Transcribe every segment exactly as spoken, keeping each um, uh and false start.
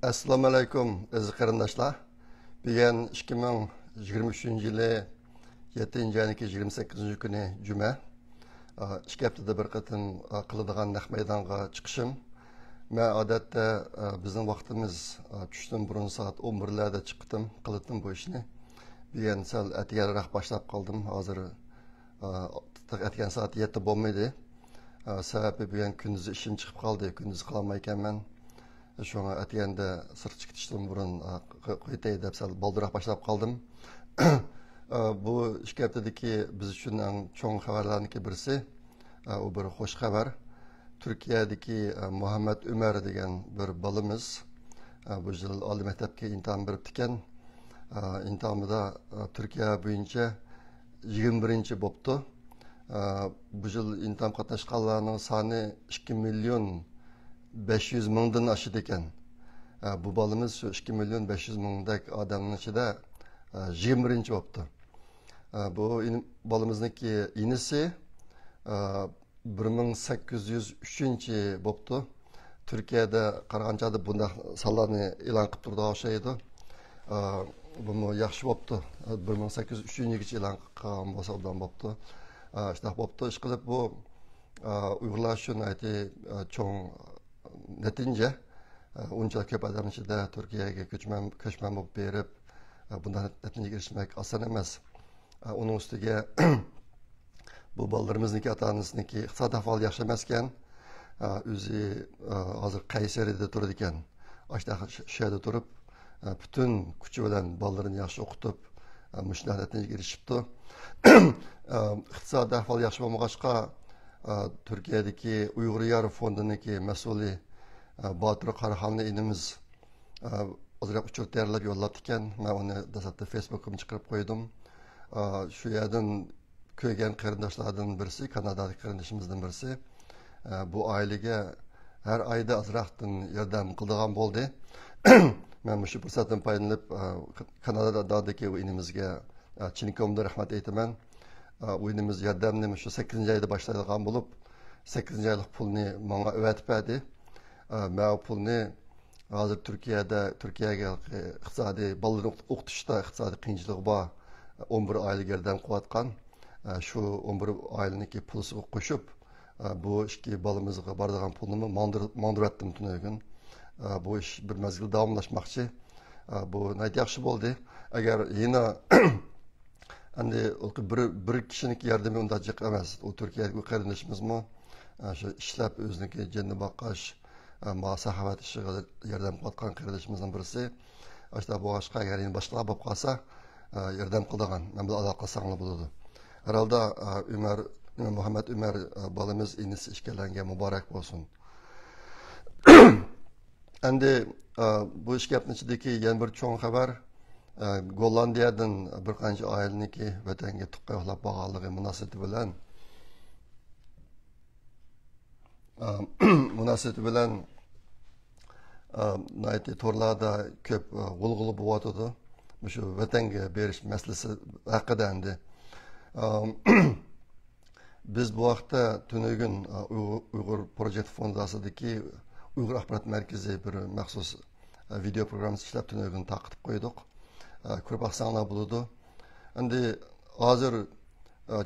ئەسسالامۇ ئەلەيكۇم، ئەزىز قېرىنداشلار. بۈگۈن ئىككى مىڭ يىگىرمە ئۈچىنچى يىلى يەتتىنچى ئاينىڭ يىگىرمە سەككىزىنچى كۈنى، جۈمە. ئىككى ھەپتىدە بىر قېتىم قىلىدىغان نەق مەيدانغا چىقىشىم. مەن ئادەتتە بىزنىڭ ۋاقتىمىز چۈشتىن بۇرۇن سائەت ئون بىرلەردە چىققىتىم، قىلىتتىم بۇ ئىشنى. بۈگۈن سەل ئەتىگەنرەك باشلاپ قالدىم. ھازىر ئەتىگەن سائەت يەتتە بولمىدى. سەۋەبى بۈگۈن كۈندۈزى ئىشىم چىقىپ قالدى، كۈندۈز قىلالمايكەنمەن. شۇڭا ئەتىگەندە سىرتقا چىقىشتىن بۇرۇن قويۇتاي دەپ سەل بالدۇرراق باشلاپ قالدىم. بۇ ئىككى ھەپتىدىكى بىز ئۈچۈن ئەڭ چوڭ خەۋەرلەرنىڭكى بىرسى، ئۇ بىر خوش خەۋەر. تۈركىيەدىكى مۇھەممەد ئۆمەر دېگەن بىر بالىمىز بۇ يىل ئالىي مەكتەپكە ئىمتىھان بېرىپتىكەن. ئىمتىھانىدا تۈركىيە بويىچە يىگىرمە بىرىنچى بوپتۇ. بۇ يىل ئىمتىھان قاتناشقانلارنىڭ سانى ئىككى مىليون بەش يۈز مىڭدىن ئاشىدىكەن. بۇ بالىمىز شۇ ئىككى مىليون بەش يۈز مىڭدەك ئادەمنىڭ ئىچىدە يىگىرمە بىرىنچى بوپتۇ. بۇ ئىن-، بالىمىزنىڭكى ئىنىسى بىر مىڭ سەككىز يۈز ئۈچىنچى بوپتۇ. تۈركىيەدە قارىغان چاغدا بۇنداق سانلارنى ئېلان قىلىپ تۇرىدىغان ئوخشايدۇ. بۇمۇ ياخشى بوپتۇ. بىر مىڭ سەككىز يۈز ئۈچىنچىگىچە ئېلان قىلغان بولسا ئوبدان بوپتۇ. شۇنداق بوپتۇ. ئىشقىلىپ بۇ ئۇيغۇرلار ئۈچۈن ناھايىتى چوڭ نەتىجە. ئۇنچە كۆپ ئادەم ئىچىدە تۈركىيەگە كۆچمەن، كۆچمەن بولۇپ بېرىپ، بۇنداق نەتىجىگە ئېرىشمەك ئاسان ئەمەس. ئۇنىڭ ئۈستىگە بۇ بالىلىرىمىزنىڭكى، ئاتا-ئانىسىنىڭكى ئىقتىسادىي ئەھۋالى ياخشى ئەمەسكەن. ئۆزى ھازىر قەيسەرىدە تۇرىدىكەن. ئاشۇنداق شۇ يەردە تۇرۇپ، پۈتۈن كۈچى بىلەن بالىلىرىنى ياخشى ئوقۇتۇپ، مۇشۇنداق نەتىجىگە ئېرىشىپتۇ. ئىقتىسادىي ئەھۋال ياخشى بولمىغاچقا، تۈركىيەدىكى ئۇيغۇر يار فوندىنىڭكى مەسئۇلى باتۇر قاراخانلى ئىنىمىز ئازراق ئۇچۇر تەييارلاپ يوللاپتىكەن. مەن ئۇنى دەسلەپتە فېيسبۇكقىمۇ چىقىرىپ قويدۇم. شۇ يەردىن كۆرگەن قېرىنداشلاردىن بىرسى، كانادادىكى قېرىندىشىمىزدىن بىرسى، بۇ ئائىلىگە ھەر ئايدا ئازراقتىن ياردەم قىلىدىغان بولدى. مەن مۇشۇ پۇرسەتتىن پايدىلىنىپ، كانادادىكى ئۇ ئىنىمىزگە، چىن كۆڭلۈمدىن رەھمەت ئېيتىمەن. ئۇ ئىنىمىز ياردەمنى مۇشۇ سەككىزىنچى ئايدا باشلايدىغان بولۇپ، سەككىزىنچى ئايلىق پۇلنى ماڭا ئەۋەتىپ بەردى. مەن ئۇ پۇلنى ھازىر تۈركىيەدە، تۈركىيەگە ئىقتىسادىي، بالىلىرىنى ئوقۇتۇشتا ئىقتىسادىي قىيىنچىلىقى بار ئون بىر ئائىلىگە ياردەم قىلىۋاتقان، شۇ ئون بىر ئائىلىنىڭكى پۇلىسىغا قوشۇپ، بۇ ئىككى بالىمىزغا بارىدىغان پۇلنىمۇ ماڭدۇر-، ماڭدۇرۇۋەتتىم تۈنۈگۈن. بۇ ئىش بىر مەزگىل داۋاملاشماقچى. بۇ ناھايىتى ياخشى بولدى. ئەگەر يەنە ئەمدى بىر، بىر كىشىنىڭكى ياردىمى ئۇنداق جىق ئەمەس. ئۇ تۈركىيەدىكى قېرىندىشىمىزمۇ، ئە، شۇ ئىشلەپ ئۆزىنىڭكى جېنىنى باققاش، ئە، ما ساخاۋەت ئىشىغا ياردەم قىلىۋاتقان قېرىندىشىمىزنىڭ بىرسى. ئاشۇنداق بولغاچقا، ئەگەر يەنە باشقىلار بولۇپ قالسا، ئە، ياردەم قىلىدىغان. مەن بىلەن ئالاقىلەشسەڭلار بولىدۇ. ھەر ھالدا، ئە، ئۆمەر، مۇھەممەد ئۆمەر، ئە، بالىمىز ئىنىسى ئىككىيلەنگە مۇبارەك بولسۇن. ئەمدى، ئە، بۇ ئىككى ھەپتىنىڭ ئىچىدىكى يەنە بىر چوڭ خەۋەر، ئە، گوللاندىيەدىن بىر قانچە ئائىلىنىڭكى ۋەتەنگە تۇغقا يوقلاپ بارغانلىقى مۇناسىۋىتى بىلەن، ئە، مۇناسىۋىتى بىلەن، ئە، ناھايىتى تورلاردا كۆپ، ئە، غۇلغۇلا بولۇۋاتىدۇ. مۇشۇ ۋەتەنگە بېرىش مەسىلىسى ھەققىدە ئەمدى. ئە، بىز بۇ ھەقتە تۈنۈگۈن، ئۇيغۇر، ئۇيغۇر پروجېكت فوندى ئاستىدىكى ئۇيغۇر ئاخبارات مەركىزى بىر مەخسۇس ۋىدېو پروگراممىسى ئىشلەپ، تۈنۈگۈن تارقىتىپ قويدۇق. كۆرۈپ باقساڭلار بولىدۇ. ئەمدى ھازىر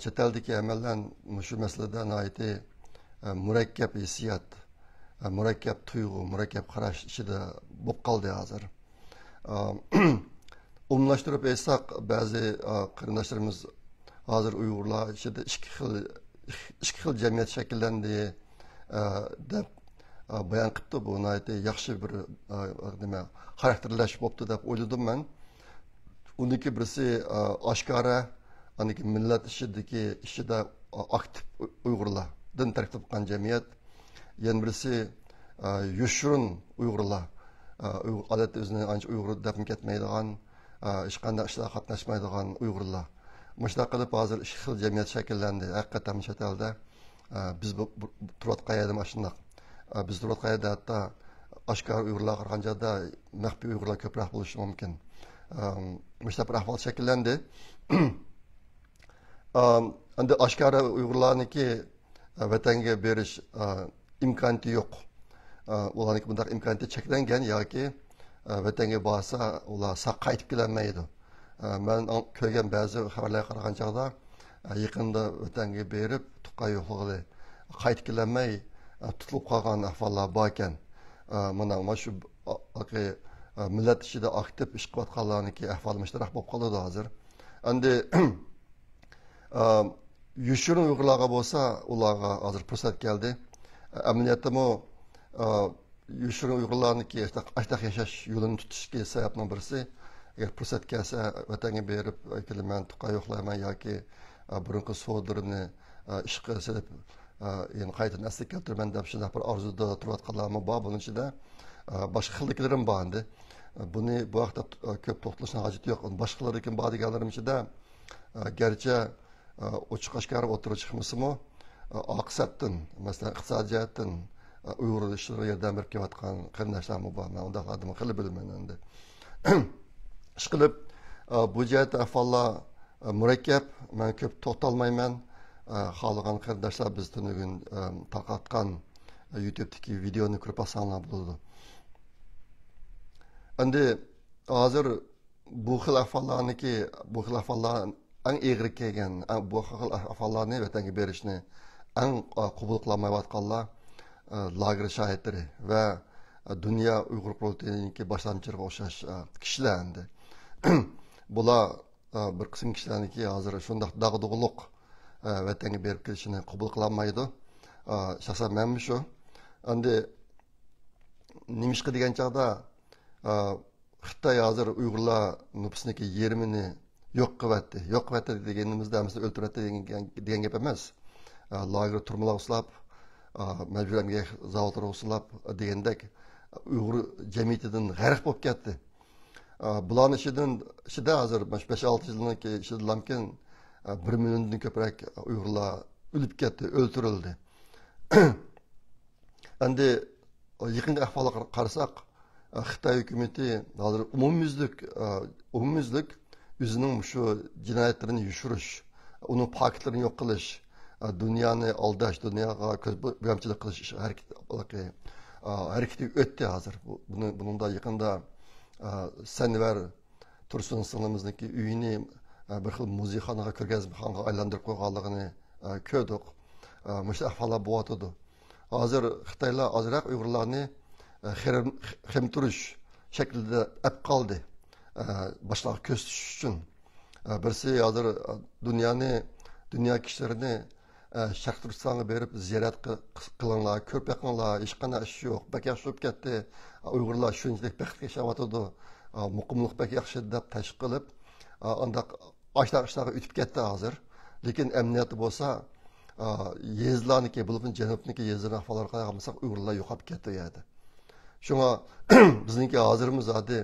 چەت ئەلدىكى ھەممەيلەن مۇشۇ مەسىلىدە ناھايىتى مۇرەككەپ ھېسسىيات، مۇرەككەپ تۇيغۇ، مۇرەككەپ قاراش ئىچىدە بولۇپ قالدى ھازىر. ئومۇملاشتۇرۇپ ئېيتساق، بەزى، ئا، قېرىنداشلىرىمىز ھازىر ئۇيغۇرلار ئىچىدە ئىككى خىل، ئىككى خىل جەمئىيەت شەكىللەندى، ئا، دەپ، ئا، بايان قىپتۇ. بۇ ناھايىتى ياخشى بىر، ئا، نېمە، خاراكتېرلەش بوپتۇ دەپ ئويلىدىم مەن. ئۇنىڭكى بىرسى، ئا، ئاشكارا، ئاندىكى مىللەت ئىچىدىكى، ئىچىدە، ئا، ئاكتىپ ئۇيغۇرلاردىن تەركىب تاپقان جەمئىيەت. يەنە بىرسى، ئە، يوشۇرۇن ئۇيغۇرلار. ئە، ئۇيغۇر، ئادەتتە ئۆزىنى ئانچە ئۇيغۇر دەپمۇ كەتمەيدىغان، ئە، ھېچقانداق ئىشلارغا قاتناشمايدىغان ئۇيغۇرلار. مۇشۇنداق قىلىپ ھازىر ئىككى خىل جەمئىيەت شەكىللەندى. ھەقىقەتەن چەت ئەلدە، ئە، بىز بۇ، بۇ، تۇرۇۋاتقان يەردىمۇ ئاشۇنداق. ئە، بىز تۇرۇۋاتقان يەردە ھەتتا ئاشكارا ئۇيغۇرلارغا قارىغاندا مەخپىي ئۇيغۇرلار كۆپرەك بولۇشى مۇمكىن. ئە، مۇشۇنداق بىر ئەھۋال شەكىللەندى. ئە، ئەمدى ئاشكارا ئۇيغۇرلارنىڭكى ۋەتەنگە بېرىش، ئا، ئىمكانىيىتى يوق. ئا، ئۇلارنىڭكى بۇنداق ئىمكانىيىتى چەكلەنگەن ياكى، ئە، ۋەتەنگە بارسا، ئۇلار ساق قايتىپ كېلەلمەيدۇ. ئە، مەن ئاڭ-، كۆرگەن بەزى خەۋەرلەرگە قارىغان چاغدا، ئە، يېقىندا ۋەتەنگە بېرىپ، تۇغقان يوقلىغىلى قايتىپ كېلەلمەي، ئە، تۇتۇلۇپ قالغان ئەھۋاللار باركەن. ئە، مانا، مانا شۇ، ئا-، ئاقى، ئە، مىللەت ئىچىدە ئاكتىپ ئىش قىلىۋاتقانلارنىڭكى ئەھۋالى مۇشۇنداق بولۇپ قالىدۇ ھازىر. ئەمدى، ئە، يوشۇرۇن ئۇيغۇرلارغا بولسا، ئۇلارغا ھازىر پۇرسەت كەلدى. ئەمەلىيەتتىمۇ، ئە، يوشۇرۇن ئۇيغۇرلارنىڭكى ئاشتاق، ئاشتاق ياشاش يولىنى تۇتۇشتىكى سەۋەبنىڭ بىرسى، ئەگەر پۇرسەت كەلسە، ۋەتەنگە بېرىپ، كېلىمەن، تۇغقان يوقلايمەن ياكى، ئە، بۇرۇنقى سودىلىرىنى، ئە، ئىشقا سېلىپ، ئە، يەنە قايتىدىن ئەسلىگە كەلتۈرىمەن دەپ، شۇنداق بىر ئارزۇدا تۇرۇۋاتقانلارمۇ بار بۇنىڭ ئىچىدە. ئە، باشقا خىلدىكىلىرىمۇ بار ئەمدى. ئە، بۇنى بۇ ھەقتە، ئە، كۆپ توختىلىشنىڭ ھاجىتى يوق. باشقىلاردىكى بار دېگەنلىرىم ئىچىدە، ئە، گەرچە ئوچۇق ئاشكارا ئوتتۇرىغا چىقمىسىمۇ، ئاقىسەتتىن، مەسىلەن، ئىقتىسادىي جەھەتتىن ئۇيغۇر ئىشلىرىغا ياردەم بېرىپ كېلىۋاتقان قېرىنداشلارمۇ بار. مەن ئۇنداقلاردىنمۇ خېلى بىلىمەن ئەمدى. ئىشقىلىپ، بۇ جەھەتتە ئەھۋاللار مۇرەككەپ، مەن كۆپ توختالمايمەن. خالىغان قېرىنداشلار بىز تۈنۈگۈن تارقاتقان يۇتۇبتىكى ۋىدېونى كۆرۈپ باقساڭلار بولىدۇ. ئەمدى ھازىر بۇ خىل ئەھۋاللارنىكى، بۇ خىل ئەھۋاللار ئەڭ ئېغىر كەلگەن، ئەڭ، بۇ خىل ئەھۋاللارنى ۋەتەنگە بېرىشنى ئەڭ، ئا، قوبۇل قىلالمايۋاتقانلار، ئا، لاگېر شاھىتلىرى ۋە، ئا، دۇنيا ئۇيغۇر قۇرۇلتىيىنىڭكى باشلامچىلىرىغا ئوخشاش، ئا، كىشىلەر ئەمدى. بۇلار، ئا، بىر قىسىم كىشىلەرنىڭكى ھازىر شۇنداق داغدۇغىلىق، ئا، ۋەتەنگە بېرىپ كېلىشىنى قوبۇل قىلالمايدۇ. ئا، شەخسەن مەنمۇ شۇ. ئەمدى نېمىشقا دېگەن چاغدا، ئا، خىتاي ھازىر ئۇيغۇرلار نوپۇسىنىڭكى يېرىمىنى يوق قىلىۋەتتى. يوق قىلىۋەتتى دېگىنىمىزدە ھەممىسىنى ئۆلتۈرۈۋەتتى دېگەن، دېگەن گەپ ئەمەس. ئا، لاگېر تۈرمىلەرگە سولاپ، ئا، مەجبۇرىي ئەمگەك زاۋۇتلىرىغا سولاپ دېگەندەك ئۇيغۇر جەمئىيىتىدىن غەرق بولۇپ كەتتى. ئا، بۇلارنىڭ ئىچىدىن، ئىچىدە ھازىر مانا شۇ بەش-ئالتە يىلنىڭكى ئىچىدىلامكىن، ئا، بىر مىليوندىن كۆپرەك ئۇيغۇرلار ئۆلۈپ كەتتى، ئۆلتۈرۈلدى. ئەمدى يېقىنقى ئەھۋالغا قارىساق، خىتاي ھۆكۈمىتى ھازىر ئومۇميۈزلۈك، ئومۇميۈزلۈك ئۆزىنىڭ مۇشۇ جىنايەتلىرىنى يوشۇرۇش، ئۇنىڭ پاكىتلىرىنى يوق قىلىش، دۇنيانى ئالداش، دۇنياغا كۆز بۆ-، بۆيەمچىلىك قىلىش ھەرىكىتى، ھەرىكىتىگە ئۆتتى ھازىر. بۇ-، بۇنى، بۇنىڭدا يېقىندا سەنۋەر تۇرسۇن سىڭلىمىزنىڭكى ئۆيىنى، ئە، بىر خىل مۇزېيخانىغا، كۆرگەزمىخانىغا ئايلاندۇرۇپ قويغانلىقىنى، ئە، كۆردۇق. ئە، مۇشۇ ئەھۋاللار بولۇۋاتىدۇ. ھازىر خىتايلار ئازراق ئۇيغۇرلارنى، ئە، خېرىم-، خېمىرتۇرۇش شەكلىدە ئەپ قالدى. ئە، باشقىلارغا كۆرسىتىش ئۈچۈن. ئە، بىرسى ھازىر، ئە، دۇنيانى، دۇنيا كىشىلىرىنى ئە، شەرقىي تۈركىستانغا بېرىپ زىيارەت قىل-، قىلىڭلار، كۆرۈپ بېقىڭلار، ھېچقانداق ئىش يوق، بەك ياخشى بولۇپ كەتتى، ئۇيغۇرلار شۇنچىلىك بەختلىك ياشاۋاتىدۇ، ئا، مۇقىملىق بەك ياخشى دەپ تەشۋىق قىلىپ، ئا، ئانداق ئاشتاق ئىشلارغا ئۆتۈپ كەتتى ھازىر. لېكىن ئەمەلىيەتتە بولسا، ئا، يېزىلارنىڭكى، بولۇپمۇ جەنۇبنىڭكى يېزىلىرىنىڭ ئەھۋاللىرىغا قارىغان بولساق، ئۇيغۇرلار يوقاپ كەتتى ئۇ يەردە. شۇڭا بىزنىڭكى ھازىرمۇ زادى،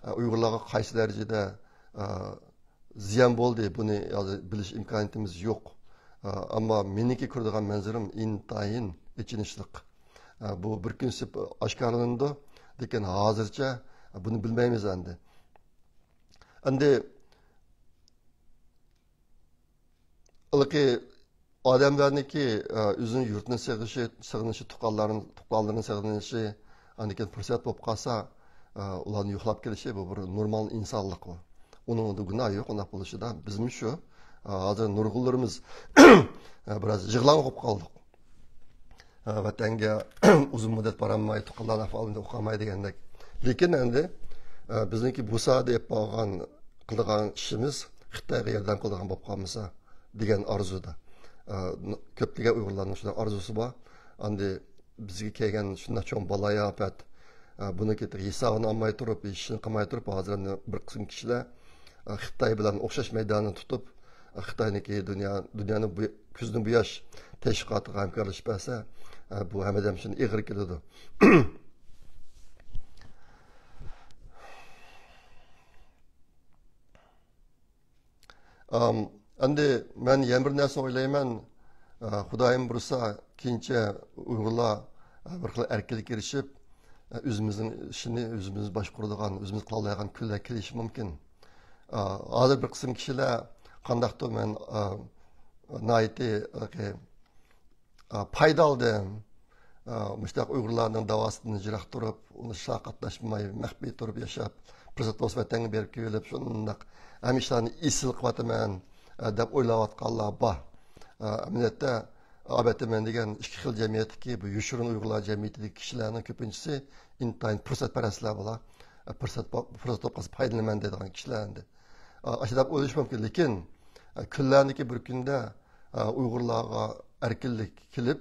ئا، ئۇيغۇرلارغا قايسى دەرىجىدە، ئا، زىيان بولدى، بۇنى ھازىر بىلىش ئىمكانىيىتىمىز يوق. ئەمما مېنىڭكى كۆرىدىغان مەنزىرىم ئىنتايىن ئېچىنىشلىق. بۇ بىر كۈن سېپ ئاشكارىلىنىدۇ، لېكىن ھازىرچە بۇنى بىلمەيمىز ئەمدى. ئەمدى ھېلىقى ئادەملەرنىڭكى، ئە، ئۆزىنىڭ يۇرتىنى سېغىشى، سېغىنىشى، تۇغقانلارنى، تۇغقانلىرىنى سېغىنىشى، ئاندىن كېيىن پۇرسەت بولۇپ قالسا، ئە، ئۇلارنى يوقلاپ كېلىشى، بۇ بىر نورمال ئىنسانلىق بۇ. ئۇنىڭدا گۇناھ يوق، ئۇنداق بولۇشىدا. بىزمۇ شۇ، ئە، ھازىر نۇرغۇنلىرىمىز، ئە، بىراز يىغلاڭ بولۇپ قالدۇق. ئە، ۋەتەنگە ئۇزۇن مۇددەت بارالماي، تۇغقانلارنىڭ ئەھۋالىنى ئۇقالماي دېگەندەك. لېكىن ئەمدى، ئە، بىزنىڭكى بۇ ساھەدە ئېلىپ بارغان، قىلىدىغان ئىشىمىز خىتايغا ياردەم قىلىدىغان بولۇپ قالمىسا، دېگەن ئارزۇدا. ئە، كۆپلىگەن ئۇيغۇرلارنىڭ شۇنداق ئارزۇسى بار. ئەمدى بىزگە كەلگەن شۇنداق چوڭ بالايىئاپەت، ئە، بۇنىڭكى ھېسابىنى ئالماي تۇرۇپ، ھېچ ئىشنى قىلماي تۇرۇپ، ھازىر ئەمدى بىر قىسىم كىشىلەر، ئە، خىتاي بىلەن ئوخشاش مەيداننى تۇتۇپ، ئە، خىتاينىڭكى دۇنيا، دۇنيانى بۇ، كۆزدىن بۇياش تەشۋىقاتىغا ھەمكارلىشىپ بەرسە، ئە، بۇ ھەممىدىن شۇنداق ئېغىر كېلىدۇ. ئام، ئەمدى مەن يەنە بىر نەرسىنى ئويلايمەن. ئە، خۇدايىم بۇيرۇسا، كېيىنچە ئۇيغۇرلار، ئە، بىر خىل ئەركىنلىككە ئېرىشىپ، ئە، ئۆزىمىزنىڭ ئىشىنى ئۆزىمىز باشقۇرىدىغان، ئۆزىمىز قىلالايدىغان كۈنلەر كېلىشى مۇمكىن. ئە، ھازىر بىر قىسىم كىشىلەر، قانداقتۇر مەن، ئە، ناھايىتى، ئە، ئا، پايدا ئالدىم. ئە، مۇشۇنداق ئۇيغۇرلارنىڭ داۋاسىدىن يىراق تۇرۇپ، ئۇنى ئىشلارغا قاتناشماي، مەخپىي تۇرۇپ ياشاپ، پۇرسەت بولسا ۋەتەنگە بېرىپ كېلىپ، شۇنداق ھەممە ئىشلارنى ئېسىل قىلىۋاتىمەن، ئە، دەپ ئويلاۋاتقانلار بار. ئە، ئەمەلىيەتتە، ئاۋەتەمەن دېگەن ئىككى خىل جەمئىيەتتىكى بۇ يوشۇرۇن ئۇيغۇرلار جەمئىيىتىدىكى كىشىلەرنىڭ كۆپىنچىسى ئىنتايىن پۇرسەتپەرەسلەر بولا. ئە، پۇرسەت، پۇرسەت تاپقانسا پايدىلىنىمەن دەيدىغان كىشىلەر ئەمدى. ئا، ئاشۇنداق ئويلىشى مۇمكىن. لېكىن، ئا، كۈنلەرنىكى بىر كۈندە، ئا، ئۇيغۇرلارغا ئەركىنلىك كېلىپ،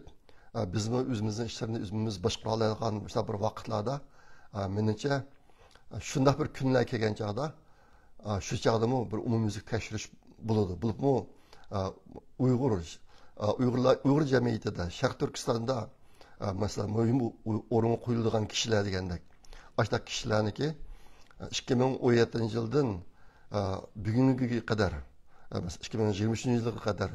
ئا، بىزمۇ ئۆزىمىزنىڭ ئىشلىرىنى ئۆزىمىز باشقۇرالايدىغان مۇشۇنداق بىر ۋاقىتلاردا، ئا، مېنىڭچە، ئا، شۇنداق بىر كۈنلەر كەلگەن چاغدا، ئا، شۇ چاغدىمۇ بىر ئومۇميۈزلۈك تەكشۈرۈش بولىدۇ. بولۇپمۇ، ئا، ئۇيغۇر، ئا، ئۇيغۇرلار، ئۇيغۇر جەمئىيىتىدە، شەرقىي تۈركىستاندا، ئا، مەسىلەن، مۇھىم ئو-، ئورۇنغا قويۇلىدىغان كىشىلەر دېگەندەك، ئاشۇنداق كىشىلەرنىكى، ئىككى مىڭ ئون يەتتىنچى يىلدىن، ئە، بۈگۈنگە قەدەر، ئە، مەسىلەن، ئىككى مىڭ يىگىرمە ئۈچىنچى يىلغا قەدەر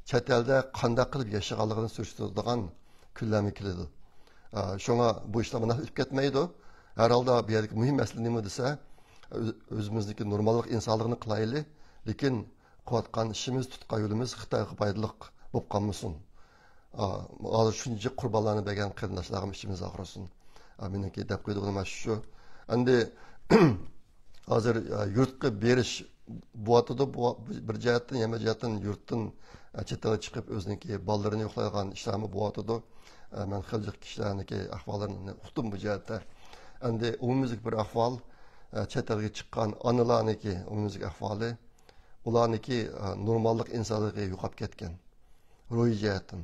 چەت ئەلدە قانداق قىلىپ ياشىغانلىقىنى سۈرۈشتۈرىدىغان كۈنلەرمۇ كېلىدۇ. ئە، شۇڭا بۇ ئىشلار مۇنداق ئۆتۈپ كەتمەيدۇ. ھەر ھالدا بۇ يەردىكى مۇھىم مەسىلە نېمە دېسە، ئۆز-، ئۆزىمىزنىڭكى نورماللىق، ئىنسانلىقنى قىلايلى، لېكىن قىلىۋاتقان ئىشىمىز، تۇتقان يولىمىز خىتايغا پايدىلىق بولۇپ قالمىسۇن. ئا، ھازىر شۇنچە قۇربانلارنى بەرگەن قېرىنداشلارغىمۇ ئىچىمىز ئاغرىسۇن. ئا، مېنىڭكى دەپ قويىدىغىنىم شۇ. ئەمدى ھازىر، ئا، يۇرتقا بېرىش بولۇۋاتىدۇ. بۇ، بىر جەھەتتىن، يەنە بىر جەھەتتىن يۇرتتىن، ئا، چەت ئەلگە چىقىپ ئۆزىنىڭكى بالىلىرىنى يوقلايدىغان ئىشلارمۇ بولۇۋاتىدۇ. ئا، مەن خېلى جىق كىشىلەرنىڭكى ئەھۋاللىرىنى ئۇقتۇم بۇ جەھەتتە. ئەمدى ئومۇميۈزلۈك بىر ئەھۋال، ئا، چەت ئەلگە چىققان ئانىلارنىڭكى ئومۇميۈزلۈك ئەھۋالى، ئۇلارنىڭكى، ئا، نورماللىق، ئىنسانلىقى يوقاپ كەتكەن. روھىي جەھەتتىن،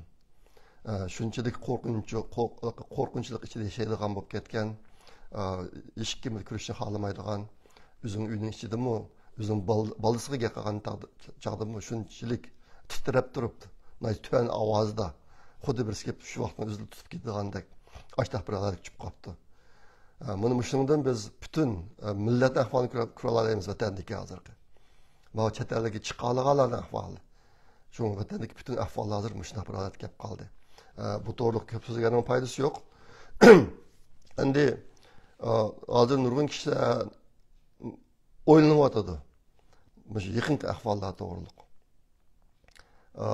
ئە، شۇنچىلىك قورقۇنچ-، قورق-، قورقۇنچلۇق ئىچىدە ياشايدىغان بولۇپ كەتكەن، ئە، ھېچكىم بىلەن كۆرۈشۈشنى خالىمايدىغان، ئۆزىنىڭ ئۆيىنىڭ ئىچىدىمۇ، ئۆزىنىڭ بال-، بالىسىغا گەپ قىلغان تاغدا-، چاغدىمۇ شۇنچىلىك تىترەپ تۇرۇپ، ناھايىتى تۆۋەن ئاۋازدا، خۇددى بىرسى كېلىپ شۇ ۋاقىتنى ئۆزىنى تۇتۇپ كېتىدىغاندەك، ئاشتاق بىر ھالەتكە چۈشۈپ قاپتۇ. ئە، مانا مۇشۇنىڭدىن بىز پۈتۈن، ئە، مىللەتنىڭ ئەھۋالىنى كۆرە-، كۆرەلەيمىز ۋەتەندىكى ھازىرقى. ماۋۇ چەت ئەللەرگە چىقالىغانلارنىڭ ئەھۋالى. شۇڭا ۋەتەندىكى پۈتۈن ئەھۋال ھازىر مۇشۇنداق بىر ھالەتكە كەپ قالدى. ئە، بۇ توغرىلىق كۆپ سۆزلىگەننىڭ پايدىسى يوق. ئەمدى، ئە، ھازىر نۇرغۇن كىشىلەر ئويلىنىۋاتىدۇ مۇشۇ يېقىنقى ئەھۋاللار توغرىلىق. ئە،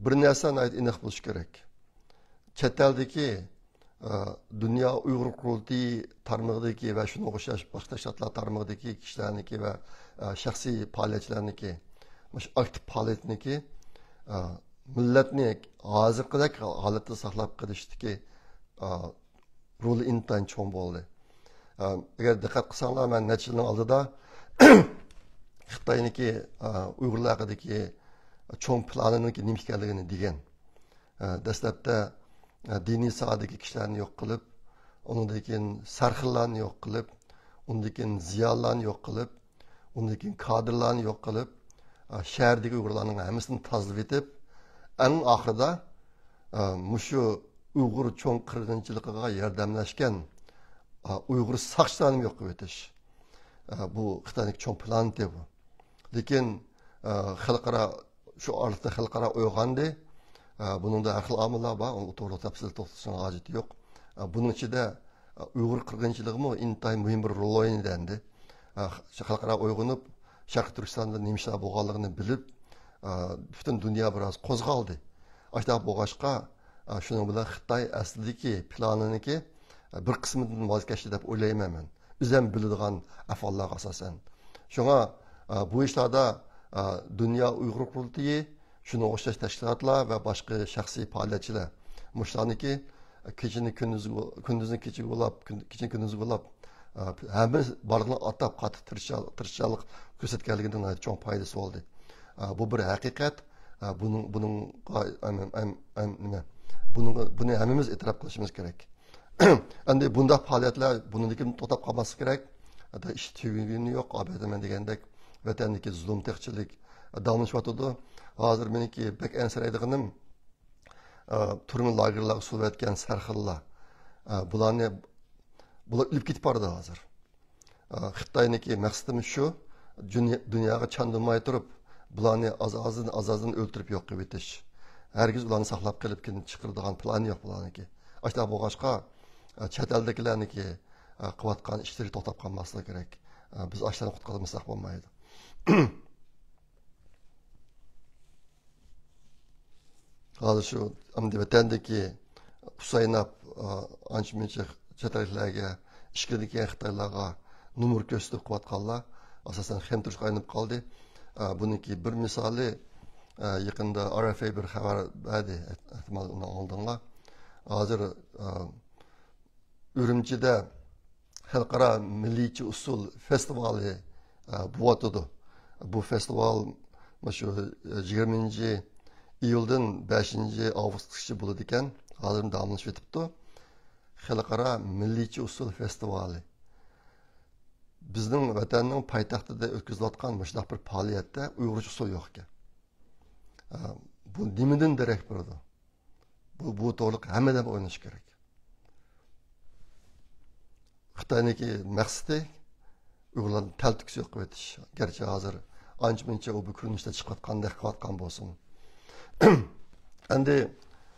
بىر نەرسە ناھايىتى ئېنىق بولۇشى كېرەك. چەت ئەلدىكى، ئە، دۇنيا ئۇيغۇر قۇرۇلتىيى تارمىقىدىكى ۋە شۇنىڭغا ئوخشاش باشقا تەشكىلاتلار تارمىقىدىكى كىشىلەرنىكى ۋە، ئە، شەخسىي پائالىيەتچىلەرنىكى، مۇشۇ ئاكتىپ پائالىيەتنىكى، ئە، مىللەتنى ھازىرقىدەك ھالەتتە ساقلاپ قېلىشتىكى، ئە، رولى ئىنتايىن چوڭ بولدى. ئە، ئەگەر دىققەت قىلساڭلار، مەن نەچچە يىلنىڭ ئالدىدا خىتاينىڭكى، ئە، ئۇيغۇرلار ھەققىدىكى چوڭ پىلانىنىڭكى نېمە ئىكەنلىكىنى دېگەن. ئە، دەسلەپتە، ئە، دىنىي ساھەدىكى كىشىلەرنى يوق قىلىپ، ئۇنىڭدىن كېيىن سەرخىللارنى يوق قىلىپ، ئۇنىڭدىن كېيىن زىيالىيلارنى يوق قىلىپ، ئۇنىڭدىن كېيىن كادىرلارنى يوق قىلىپ، ئە، شەھەردىكى ئۇيغۇرلارنىڭ ھەممىسىنى تازىلىۋېتىپ، ئەڭ ئاخىرىدا، ئە، مۇشۇ ئۇيغۇر چوڭ قىرغىنچىلىقىغا ياردەملەشكەن، ئە، ئۇيغۇر ساقچىلارنى يوق قىلىۋېتىش. ئە، بۇ خىتاينىڭ چوڭ پىلانى بۇ. لېكىن، ئە، خەلقئارا شۇ ئارىلىقتا خەلقئارا ئويغاندى. ئە، بۇنىڭدا ھەر خىل ئامىللار بار، ئۇنى توغرا تەپسىلىي توختىلىشنىڭ ھاجىتى يوق. ئە، بۇنىڭ ئىچىدە، ئە، ئۇيغۇر قىرغىنچىلىقىمۇ ئىنتايىن مۇھىم بىر رول ئوينىدى ئەمدى. ئە، خەلقئارا ئويغىنىپ، شەرقىي تۈركىستاندا نېمە ئىشلار بولغانلىقىنى بىلىپ، ئە، پۈتۈن دۇنيا بىراز قوزغالدى. ئاشۇنداق بولغاچقا، ئە، شۇنىڭ بىلەن خىتاي ئەسلىدىكى پىلانىنىڭكى، ئە، بىر قىسمىدىن ۋاز كەچتى دەپ ئويلايمەن مەن. ئۆزەم بىلىدىغان ئەھۋاللارغا ئاساسەن. شۇڭا، ئە، بۇ ئىشلاردا، ئە، دۇنيا ئۇيغۇر قۇرۇلتىيى، شۇنىڭغا ئوخشاش تەشكىلاتلار ۋە باشقا شەخسىي پائالىيەتچىلەر مۇشۇلارنىڭكى كېچىنى كۈندۈزگە، كۈندۈزنى كېچىگە بولاپ، كۈن-، كېچىنى كۈندۈزگە بولاپ، ئە، ھەممە بارلىقىنى ئاتاپ قاتتىق تىرىشچان-، تىرىشچانلىق كۆرسەتكەنلىكىدىن ناھايىتى چوڭ پايدىسى بولدى. ئە، بۇ بىر ھەقىقەت. ئە، بۇنىڭ، بۇنىڭغا، ئەم، ئەم، ئەم، نېمە؟ بۇنىڭغا، بۇنى ھەممىمىز ئېتىراپ قىلىشىمىز كېرەك. ئەمدى بۇنداق پائالىيەتلەر بۇنىڭدىن كېيىن توختاپ قالماسلىقى كېرەك. ھەتتا ئىش تۈگىگىنى يوق، ئاۋەتەمەن دېگەندەك، ۋەتەندىكى زۇلۇم تېخىچىلىك داۋاملىشىۋاتىدۇ. ھازىر مېنىڭكى بەك ئەنسىرەيدىغىنىم، ئە، تۈرمە لاگېرلارغا سولىۋەتكەن سەرخىللار. ئە، بۇلارنى، بۇلار ئۆلۈپ كېتىپ بارىدۇ ھازىر. ئە، خىتاينىڭكى مەقسىتىمۇ شۇ، دۇنيا-، دۇنياغا چاندۇرماي تۇرۇپ، بۇلارنى ئاز-ئازدىن، ئاز-ئازدىن ئۆلتۈرۈپ يوق قىلىۋېتىش. ھەرگىز ئۇلارنى ساقلاپ قېلىپ كېيىن چىقىرىدىغان پىلانى يوق بۇلارنىڭكى. ئاشۇنداق بولغاچقا، ئە، چەت ئەلدىكىلەرنىڭكى، ئە، قىلىۋاتقان ئىشلىرى توختاپ قالماسلىقى كېرەك. ئە، بىز ئاشۇلارنى قۇتقۇزمىساق بولمايدۇ. ھازىر شۇ ئەمدى ۋەتەندىكى ئۇسايناپ، ئانچە مۇنچە چەت ئەللىكلەرگە، ئىچكىرىدىكى خىتايلارغا نومۇر كۆرسىتىپ قىلىۋاتقانلار ئاساسەن خېمىرتۇرۇشقا ئايلىنىپ قالدى. بۇنىڭكى بىر مىسالى، يېقىندا ئار ئېف ئەي بىر خەۋەر بەردى، ئەھتىمال ئۇنى ئاڭلىدىڭلار. ھازىر ئۈرۈمچىدە خەلقئارا مىللىيچە ئۇسسۇل فېستىۋالى بولۇۋاتىدۇ. بۇ فېستىۋال مۇشۇ يىگىرمىنچى ئىيۇلدىن بەشىنچى ئاۋغۇستقىچە بولىدىكەن. ھازىر داۋاملىشىۋېتىپتۇ. خەلقئارا مىللىيچە ئۇسسۇل فېستىۋالى. بىزنىڭ ۋەتەننىڭ پايتەختىدە ئۆتكۈزۈلۈۋاتقان مۇشۇنداق بىر پائالىيەتتە ئۇيغۇرچە ئۇسسۇل يوق ئىكەن. بۇ نېمىدىن دېرەك بېرىدۇ؟ بۇ، بۇ توغرىلىق ھەممە ئادەم ئويلىنىشى كېرەك. خىتاينىڭكى مەقسىتى ئۇيغۇرلارنى تەلتۆكۈس يوق قىلىۋېتىش. گەرچە ھازىر ئانچە مۇنچە ئۇ بۇ كۆرۈنۈشتە چىقىۋاتقاندەك قىلىۋاتقان بولسىمۇ. ئەمدى،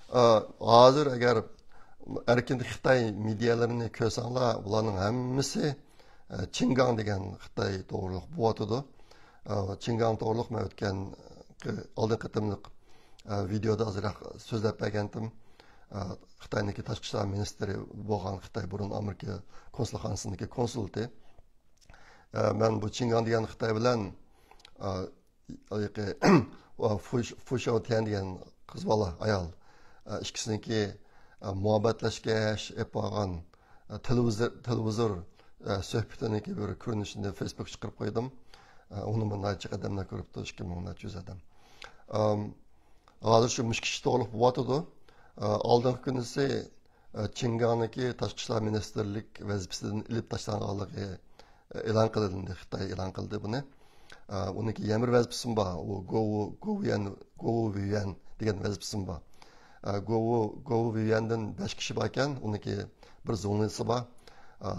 ئا، ھازىر ئەگەر ئەركىن خىتاي مېدىيالىرىنى كۆرسەڭلار، بۇلارنىڭ ھەممىسى، ئە، چىڭگاڭ دېگەن خىتاي توغرۇلۇق بولۇۋاتىدۇ. ئە، چىڭگاڭ توغرۇلۇق مەن ئۆتكەن ئالدىنقى قېتىملىق، ئە، ۋىدېودا ئازراق سۆزلەپ بەرگەنتىم. ئە، خىتاينىڭكى تاشقى ئىشلار مىنىستىرى بولغان خىتاي بۇرۇن ئامېرىكا كونسۇلخانىسىنىڭكى كونسۇلى. ئە، مەن بۇ چىڭگاڭ دېگەن خىتاي بىلەن، ئە، ھېلىقى فۇ، فۇ شاۋتيەن دېگەن قىز بالا، ئايال، ئە، ئىككىسىنىڭكى، ئە، مۇھەببەتلەشكەچ ئېلىپ بارغان، ئە، تېلېۋىزور، تېلېۋىزور، ئە، سۆھبىتىنىڭكى بىر كۆرۈنۈشىنى فېيسبۇكقا چىقىرىپ قويدۇم. ئە، ئۇنى مۇنداق نەچچە ئادەملەر كۆرۈپتۇ، ئىككى مىڭ نەچچە يۈز ئادەم. ئەم، ھازىر شۇ مۇشۇ كىشى توغرۇلۇق بولۇۋاتىدۇ. ئە، ئالدىنقى كۈنىسى، ئە، چىڭگاڭنىڭكى تاشقى ئىشلار مىنىستىرلىك ۋەزىپىسىدىن ئېلىپ تاشلانغانلىقى، ئە، ئېلان قىلىندى. خىتاي ئېلان قىلدى بۇنى. ئە، ئۇنىڭكى يەنە بىر ۋەزىپىسىمۇ بار. ئۇ گوۋۇ، گوۋۇيۈەن، گوۋۇ ۋيۈەن دېگەن ۋەزىپىسىمۇ بار. ئە، گوۋۇ، گوۋۇ ۋيۈەندىن بەش كىشى باركەن. ئۇنىڭكى بىر زۇڭلىسى بار. ئە،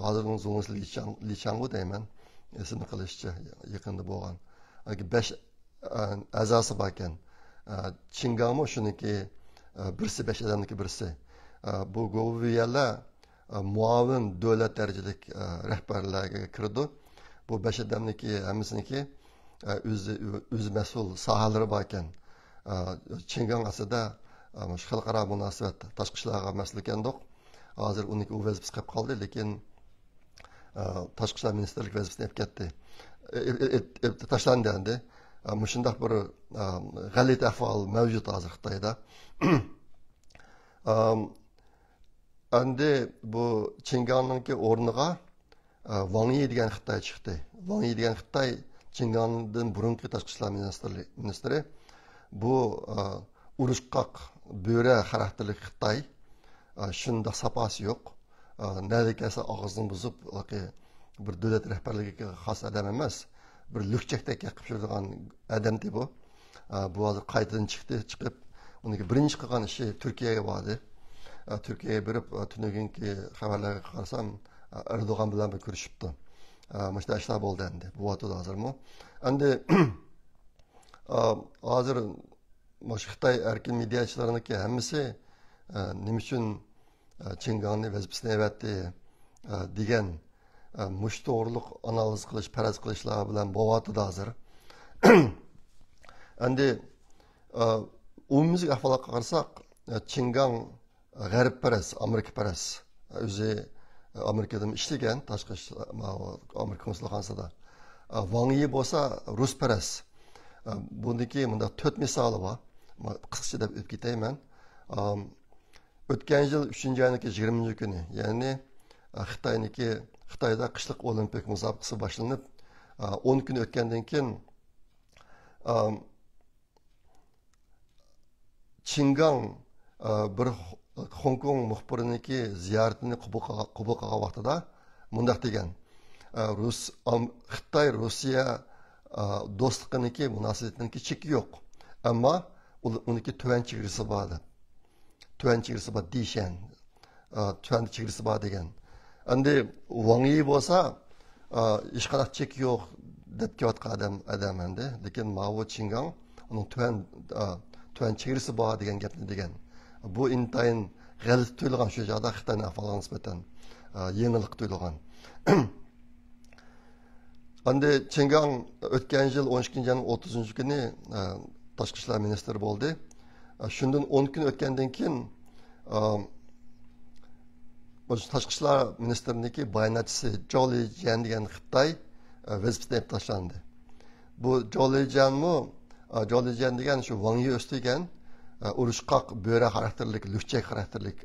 ھازىرنىڭ زۇڭلىسى لى چاڭ، لى چاڭغۇ دەيمەن. ئېسىمدە قېلىشىچە، يېقىندا بولغان. ئە، بەش ئە، ئەزاسى باركەن. ئە، چىڭگاڭمۇ شۇنىڭكى، ئە، بىرسى، بەش ئادەمنىڭكى بىرسى. ئە، بۇ گوۋۇيۈەنلەر، ئە، مۇئاۋىن دۆلەت دەرىجىلىك، ئە، رەھبەرلەرگە كىرىدۇ. بۇ بەش ئادەمنىڭكى ھەممىسىنىڭكى، ئە، ئۆزى، ئۆزى مەسئۇل ساھەلىرى باركەن. ئە، چىڭگاڭ ئەسلىدە، ئە، مۇشۇ خەلقئارا مۇناسىۋەت، تاشقى ئىشلارغا مەسئۇل ئىكەندۇق. ھازىر ئۇنىڭكى ئۇ ۋەزىپىسى قېلىپ قالدى، لېكىن ئە، تاشقى ئىشلار مىنىستىرلىك ۋەزىپىسىنى ئېلىپ كەتتى. ئېلىپ، ئېلىپ، ئېلىپ تاشلاندى ئەمدى. ئە، مۇشۇنداق بىر، ئە، غەلىتە ئەھۋال مەۋجۇت ھازىر خىتايدا. ئەم، ئەمدى بۇ چىڭگاڭنىڭكى ئورنىغا، ئە، ۋاڭ يى دېگەن خىتاي چىقتى. ۋاڭ يى دېگەن خىتاي چىڭگاڭدىن بۇرۇنقى تاشقى ئىشلار مىنىستىرلىك، مىنىستىرى. بۇ، ئە، ئۇرۇشقاق بۆرە خاراكتېرلىك خىتاي. ئە، شۇنداق ساپاسى يوق. ئە، نەدە كەلسە ئاغزىنى بۇزۇپ، ھېلىقى بىر دۆلەت رەھبەرلىكىگە خاس ئادەم ئەمەس. بىر لۈكچەكتەك قېقىپ يۈرىدىغان ئادەمتى بۇ. ئە، بۇ ھازىر قايتىدىن چىقتى، چىقىپ، ئۇنىڭكى بىرىنچى قىلغان ئىشى تۈركىيەگە باردى. ئە، تۈركىيەگە بېرىپ، ئە، تۈنۈگۈنكى خەۋەرلەرگە قارىسام، ئە، ئەردوغان بىلەن بىر كۆرۈشۈپتۇ. ئە، مۇشۇنداق ئىشلار بولدى ئەمدى. بولۇۋاتىدۇ ھازىرمۇ. ئەمدى، ئە، ھازىر مۇشۇ خىتاي ئەركىن مېدىياچىلىرىنىڭكى ھەممىسى، ئە، نېمە ئۈچۈن، ئە، چىڭگاڭنى ۋەزىپىسىدىن ئەۋەتتى، ئە، دېگەن، ئە، مۇشۇ توغرۇلۇق ئانالىز قىلىش، پەرەز قىلىشلار بىلەن بولۇۋاتىدۇ ھازىر. ئەمدى، ئە، ئومۇميۈزلۈك ئەھۋالغا قارىساق، ئە، چىڭگاڭ غەربپەرەس، ئامېرىكىپەرەس. ئۆزى ئامېرىكىدىمۇ ئىشلىگەن، تاشقى ئىش، ماۋۇ ئامېرىكا كونسۇلخانىسىدا. ۋاڭ يى بولسا رۇسپەرەس. بۇنىڭكى مۇنداق تۆت مىسالى بار. قىسقىچە دەپ ئۆتۈپ كېتەي مەن. ئۆتكەن يىل ئۈچىنچى ئاينىڭكى يىگىرمىنچى كۈنى، يەنى خىتاينىڭكى، خىتايدا قىشلىق ئولىمپىك مۇسابىقىسى باشلىنىپ، ئون كۈن ئۆتكەندىن كېيىن، چىڭگاڭ، ئە، بىر خو-، خوڭكوڭ مۇخبىرىنىڭكى زىيارىتىنى قوبۇل قىلغا-، قوبۇل قىلغان ۋاقتىدا مۇنداق دېگەن، ئە، رۇس-، ئام-، خىتاي، روسىيە، ئە، دوستلۇقىنىڭكى، مۇناسىۋىتىنىڭكى چېكى يوق. ئەمما ئۇل-، ئۇنىڭكى تۆۋەن چېگرىسى بار دەپ. تۆۋەن چېگرىسى بار، دىشەن. ئا، تۆۋەن چېگرىسى بار دېگەن. ئەمدى ۋاڭ يى بولسا، ئا، ھېچقانداق چېكى يوق دەپ كېلىۋاتقان ئادەم، ئادەم ئەمدى. لېكىن ماۋۇ چىڭگاڭ ئۇنىڭ تۆۋەن، ئا، تۆۋەن چېگرىسى بار دېگەن گەپنى دېگەن. بۇ ئىنتايىن غەلىتە تۇيۇلغان شۇ چاغدا خىتاي ئەھۋالىغا نىسبەتەن، ئا، يېڭىلىق تۇيۇلغان. ئەمدى چىڭگاڭ ئۆتكەن يىل ئون ئىككىنچى ئاينىڭ ئوتتۇزىنچى كۈنى، ئە، تاشقى ئىشلار مىنىستىرى بولدى. ئە، شۇندىن ئون كۈن ئۆتكەندىن كېيىن، ئام، بۇ تاشقى ئىشلار مىنىستىرىنىڭكى باياناتچىسى جاۋ لىجيەن دېگەن خىتاي، ئە، ۋەزىپىسىدىن ئېلىپ تاشلاندى. بۇ جاۋ لىجيەنمۇ، ئە، جاۋ لىجيەن دېگەن شۇ ۋاڭ يى ئۆستۈرگەن، ئە، ئۇرۇشقاق بۆرە خاراكتېرلىك، لۈكچەك خاراكتېرلىك